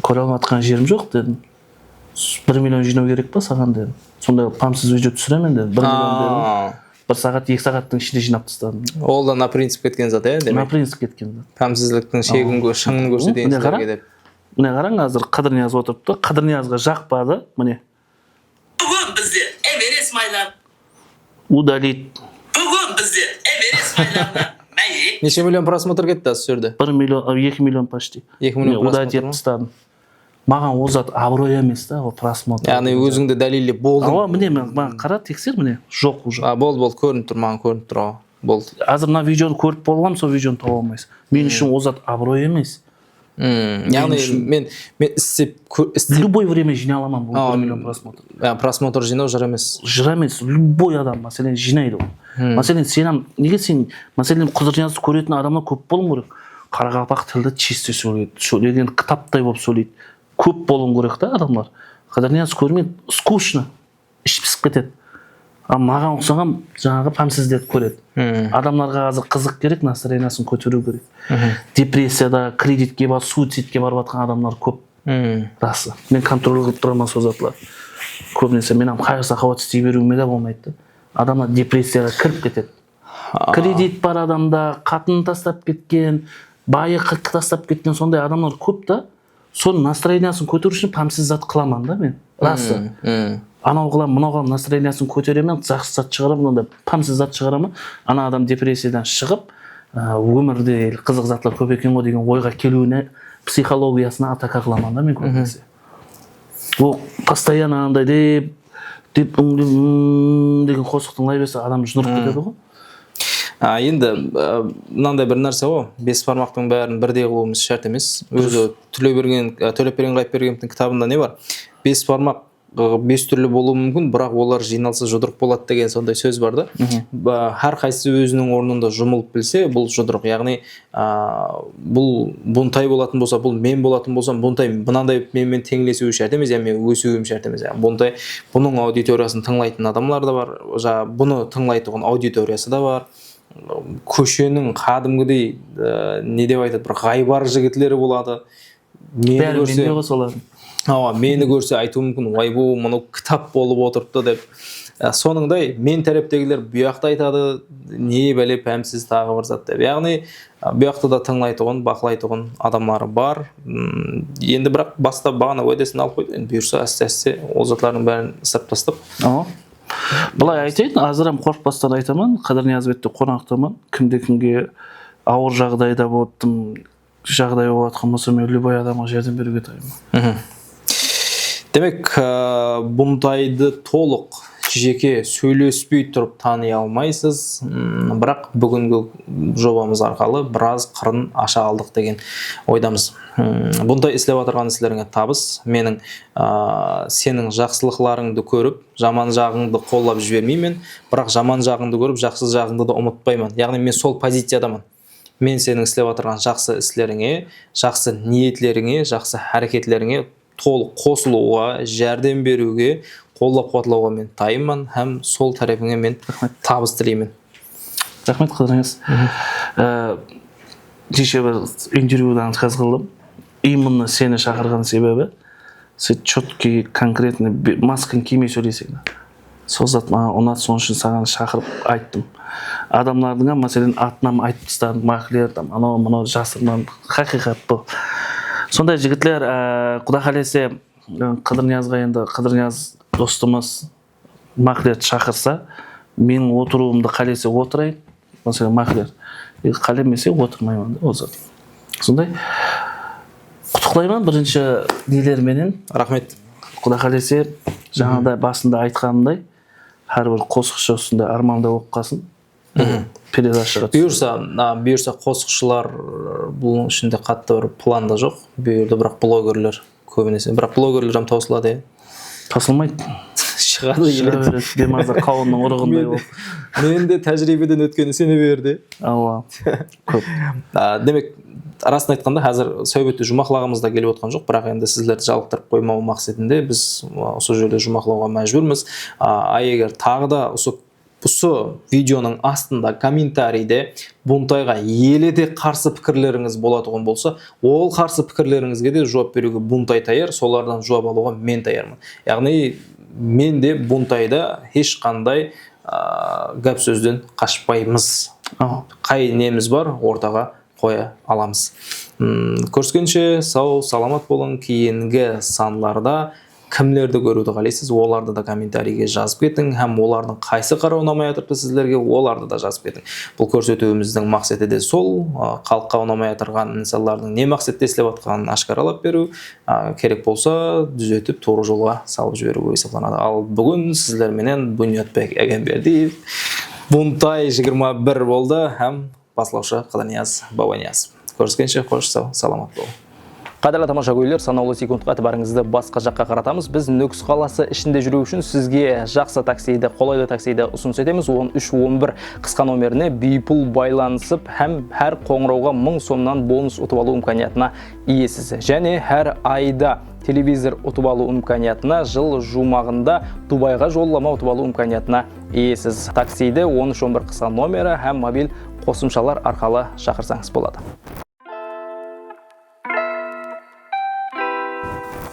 kóre almay atqan jerim joq, dedim. Bir million jıynaw kerek pa saǵan, dedim. Sonday qılıp pámsiz video túsiremen, dedim. Bir million berdim. Bir saat, eki saattıń ishinde jıynap tasladım. Ol da na princip ketken zat, ya, demek? Na princip ketken zat. Pámsizliktiń shegin kó-, shıńın kórseteyinizlerge dep. Mine qarań, házir Qıdırniyaz otırıptı. Qıdırniyazǵa jaqpadı, mine. Búgin bizde Everest maylar. Удалить. Búgin bizde Everest maylarına máyek. Neshe million prosmotr ketti házir sol jerde? Bir million, eki million почти. Eki million prosmotr ma? Mine, удалить etip tasladım. Maǵan ol zat abıroy emes ta, ol prosmotr. Yaǵnıy ózińdi dálillep boldıń. Awa, mine, men, maǵan qara, tekser, mine, joq уже. A, boldı, boldı, kórinip tur, maǵan kórinip tur, awa. Boldı. Házir mına videonı kórip bolǵan, sol videonı taba almaysız. Men ushın ol zat abıroy emes. Yaǵnıy men, men islep, kó-, islep. Любой время jıynay alaman bul bir million prosmotr. Ya, prosmotr jıynaw jır emes. Jır emes, любой adam, máselen, jıynaydı ol. Máselen, sen hám, nege sen, máselen, Qıdırniyazdı kóretin adamlar kóp bolıw kerek. Qaraqalpaq tildi чисто sóyleydi. Sóylegen kitaptay bolıp sóyleydi. Kóp bolıw kerek ta adamlar. Qıdırniyaz kórmeydi, скучно. Ishi pisip ketedi. A, maǵan uqsaǵan jańaǵı pámsizlerdi kóredi. Adamlarǵa házir qızıq kerek, настроениесın kóteriw kerek. Depressiyada, kreditke barıp, suicidke barıp atqan adamlar kóp. Rası. Men kontrol qılıp turaman sol zatlardı. Kóbinese men hám qayǵı-saqawat isley beriwime de bolmaydı da. Adamlar depressiyaǵa kirip ketedi. Kredit bar adamda, qatının taslap ketken, bayı qa-, taslap ketken, sonday adamlar kóp ta. Sonıń nastroeniyasın kóteriw ushın pámsiz zat qılaman da men. Rası. Anaw qılaman, mınaw qılaman, nastroeniyasın kóteremen, jaqsı zat shıǵaraman, onda pámsiz zat shıǵaraman. Ana adam depressiyadan shıǵıp, á, ómirde qızıq zatlar kóp eken ǵoy degen oyǵa keliwine, psixologiyasına ataka qılaman da men kóbinese. Ol постоянно anday dep, dep, ım, dep, ım degen qosıq tıńlay berse, adam jınırıp ketedi ǵoy. A, endi, a, mınanday bir nárse ǵoy, bes barmaqtıń bárin birdey qılıwımız shárt emes. Ózi Tólebergen, a, Tólepbergen Ǵayıpbergenovtıń kitabında ne bar? Bes barmaq, ı, bes túrli bolıwı múmkin, biraq olar jıynalsa judırıq boladı degen sonday sóz bar da. Ba-, hár qaysısı óziniń ornında jumılıp bilse, bul judırıq. Yaǵnıy, a, bul buntay bolatın bolsa, bul men bolatın bolsam, buntay mınanday men, men teńlesiwi shárt emes, ya men ósiwim shárt emes. Ya buntay bunıń auditoriyasın tıńlaytın adamlar da bar, ja-, bunı tıńlaytuǵın auditoriyası da bar. Kósheniń qádimgidey, e, ne dep aytadı, bir ǵaybar jigitleri boladı. Meni kórse, awa, meni kórse aytıwı múmkin, "Way, bu, mınaw kitap bolıp otırıptı," dep. E, sonıńday men táreptegiler buyaqta aytadı, "Ne bále, pámsiz, taǵı bir zat," dep. Yaǵnıy, a, buyaqta da tıńlaytuǵın, baqlaytuǵın adamları bar. M, endi biraq basta baǵana wádesin alıp qoydı. Endi buyırsa, áste-áste ol zatlardıń bárin ısırıp tastap. Awa. Bılay aytayın, azıram qorqıpastan aytaman, Qıdırniyaz bette qonaqtaman. Kimde-kimge awır jaǵdayda bolıptım, jaǵdayı bolıp atqan bolsa, men любой adamǵa járdem beriwge tayınman. Demek, e, buntaydı tolıq jeke sóylespey turıp tanıy almaysız. M, biraq búgingi jobamız arqalı biraz qırın asha aldıq degen oydamız. M, buntay islep atırǵan islerińe tabıs. Meniń, a, seniń jaqsılıqlarıńdı kórip, jaman jaǵıńdı qollap jibermeymen, biraq jaman jaǵıńdı kórip, jaqsı jaǵıńdı da umıtpayman. Yaǵnıy men sol poziciyadaman. Men seniń islep atırǵan jaqsı islerińe, jaqsı niyetlerińe, jaqsı háreketlerińe tolıq qosılıwǵa, járdem beriwge, qollap-quwatlawǵa men tayınman hám sol tárepińe men tabıs tileymen. Raxmet, Qıdırniyaz. Á, keshe bir intervyudan отказ qıldım. Именно seni shaqırǵan sebebi, sen чёткий, конкретный be-, maskań kiymey sóyleyseń. Sol zat maǵan unadı, sonıń ushın saǵan shaqırıp ayttım. Adamlardıń hám, máselen, atın hám aytıp tasladım, makler, tam, anaw, mınaw, jasırman, haqıyqat bul. Sonday jigitler, á, quda qálese, Qıdırniyazǵa endi, Qıdırniyaz dostımız, maklerdi shaqırsa, meniń otırıwımdı qálese otırayın. Máselen, makler, e, qálemese otırmayman da, ol zat. Sonday. Qutıqlayman birinshi neler menen. Raxmet. Quda qálese, jańada basında aytqanımday, hár bir qosıqshı usınday ármanda bolıp qalsın. Peredashaǵa tússin. Buyırsa, a, buyırsa qosıqshılar, bunıń ishinde qattı bir planda joq. Bu jerde biraq blogerler kóbinese. Biraq blogerler hám tawsıladı, ya. Tawsılmaydı. Shıǵadı, keledi. Shıǵa beredi, demazda qawınnıń urıǵınday bolıp. Men de tájiriybeden ótken isene berdi. Awa. Kóp. A, demek, rasın aytqanda, házir sáwbette juwmaqlaǵımız da kelip otqan joq, biraq endi sizlerdi jalıqtırıp qoymawım maqsetinde biz, a, usı jerde juwmaqlawǵa májbúrmiz. A, a, eger taǵı da usı Usı videonıń astında kommentariyde Buntayǵa ele de qarsı pikirlerińiz bolatuǵın bolsa, ol qarsı pikirlerińizge de juwap beriwge Buntay tayar, solardan juwap alıwǵa men tayarman. Yaǵnıy, men de Buntayda hesh qanday, a, gáp-sózden qashpaymız. Qay nemiz bar, ortaǵa qoya alamız. M, kóriskenshe, saw, salamat bolıń. Keyingi sanlarda kimlerdi kóriwdi qáleysiz, olardı da kommentariyge jazıp ketiń, hám olardıń qaysı qara unamay atırıptı sizlerge, olardı da jazıp ketiń. Bul kórsetiwimizdiń maqseti de sol, a, xalıqqa unamay atırǵan insanlardıń ne maqsette islep atqanın ashkaralap beriw, a, kerek bolsa, dúzetip, tuwrı jolǵa salıp jiberiw bolıp esaplanadı. Al, búgin sizler menen Bunyodbek Egenberdiyev, Buntay jigirma bir boldı hám baslawshı Qıdırniyaz Babaniyazov. Kóriskenshe, xosh, saw, salamat bolıń. Qádirli tamashagóyler, sanawlı sekundqa itibarıńızdı basqa jaqqa qaratamız. Biz Nókis qalası ishinde júriw ushın sizge jaqsı taksiydi, qolaylı taksiydi usınıs etemiz. On úsh on bir qısqa nomerine biypul baylanısıp hám hár qońırawǵa mıń somnan bonus utıp alıw imkaniyatına iyesiz. Jáne hár ayda televizor utıp alıw imkaniyatına, jıl juwmaǵında Dubayǵa jollama utıp alıw imkaniyatına iyesiz. Taksiydi on úsh on bir qısqa nomeri hám mobil qosımshalar arqalı shaqırsańız boladı.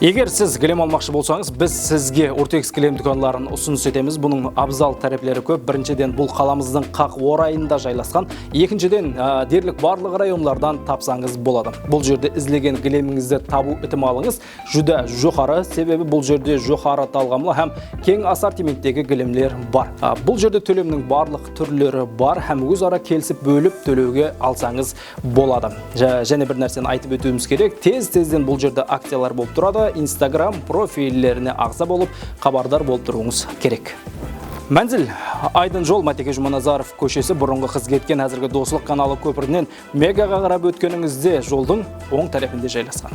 Eger siz gilem almaqshı bolsańız, biz sizge Urtex gilem dúkanların usınıs etemiz. Bunıń abzal tárepleri kóp. Birinshiden, bul qalamızdıń qaq orayında jaylasqan. Ekinshiden, á, derlik barlıq rayonlardan tapsańız boladı. Bul jerde izlegen gilemińizdi tabıw itimalıńız júdá joqarı, sebebi bul jerde joqarı talǵamlı hám keń assortimenttegi gilemler bar. A, bul jerde tólemniń barlıq túrleri bar hám óz ara kelisip bólip tólewge alsańız boladı. Ja-, jáne bir nárseni aytıp ótiwimiz kerek, tez-tezden bul jerde akciyalar bolıp turadı. Instagram profillerine aǵza bolıp, xabardar bolıp turıwıńız kerek. Mánzil, Aydın jol, Máteke Jumanazarov kóshesi, burınǵı qız ketken, házirgi Doslıq kanalı kópirinen Megaǵa qarap ótkenińizde joldıń oń tárepinde jaylasqan.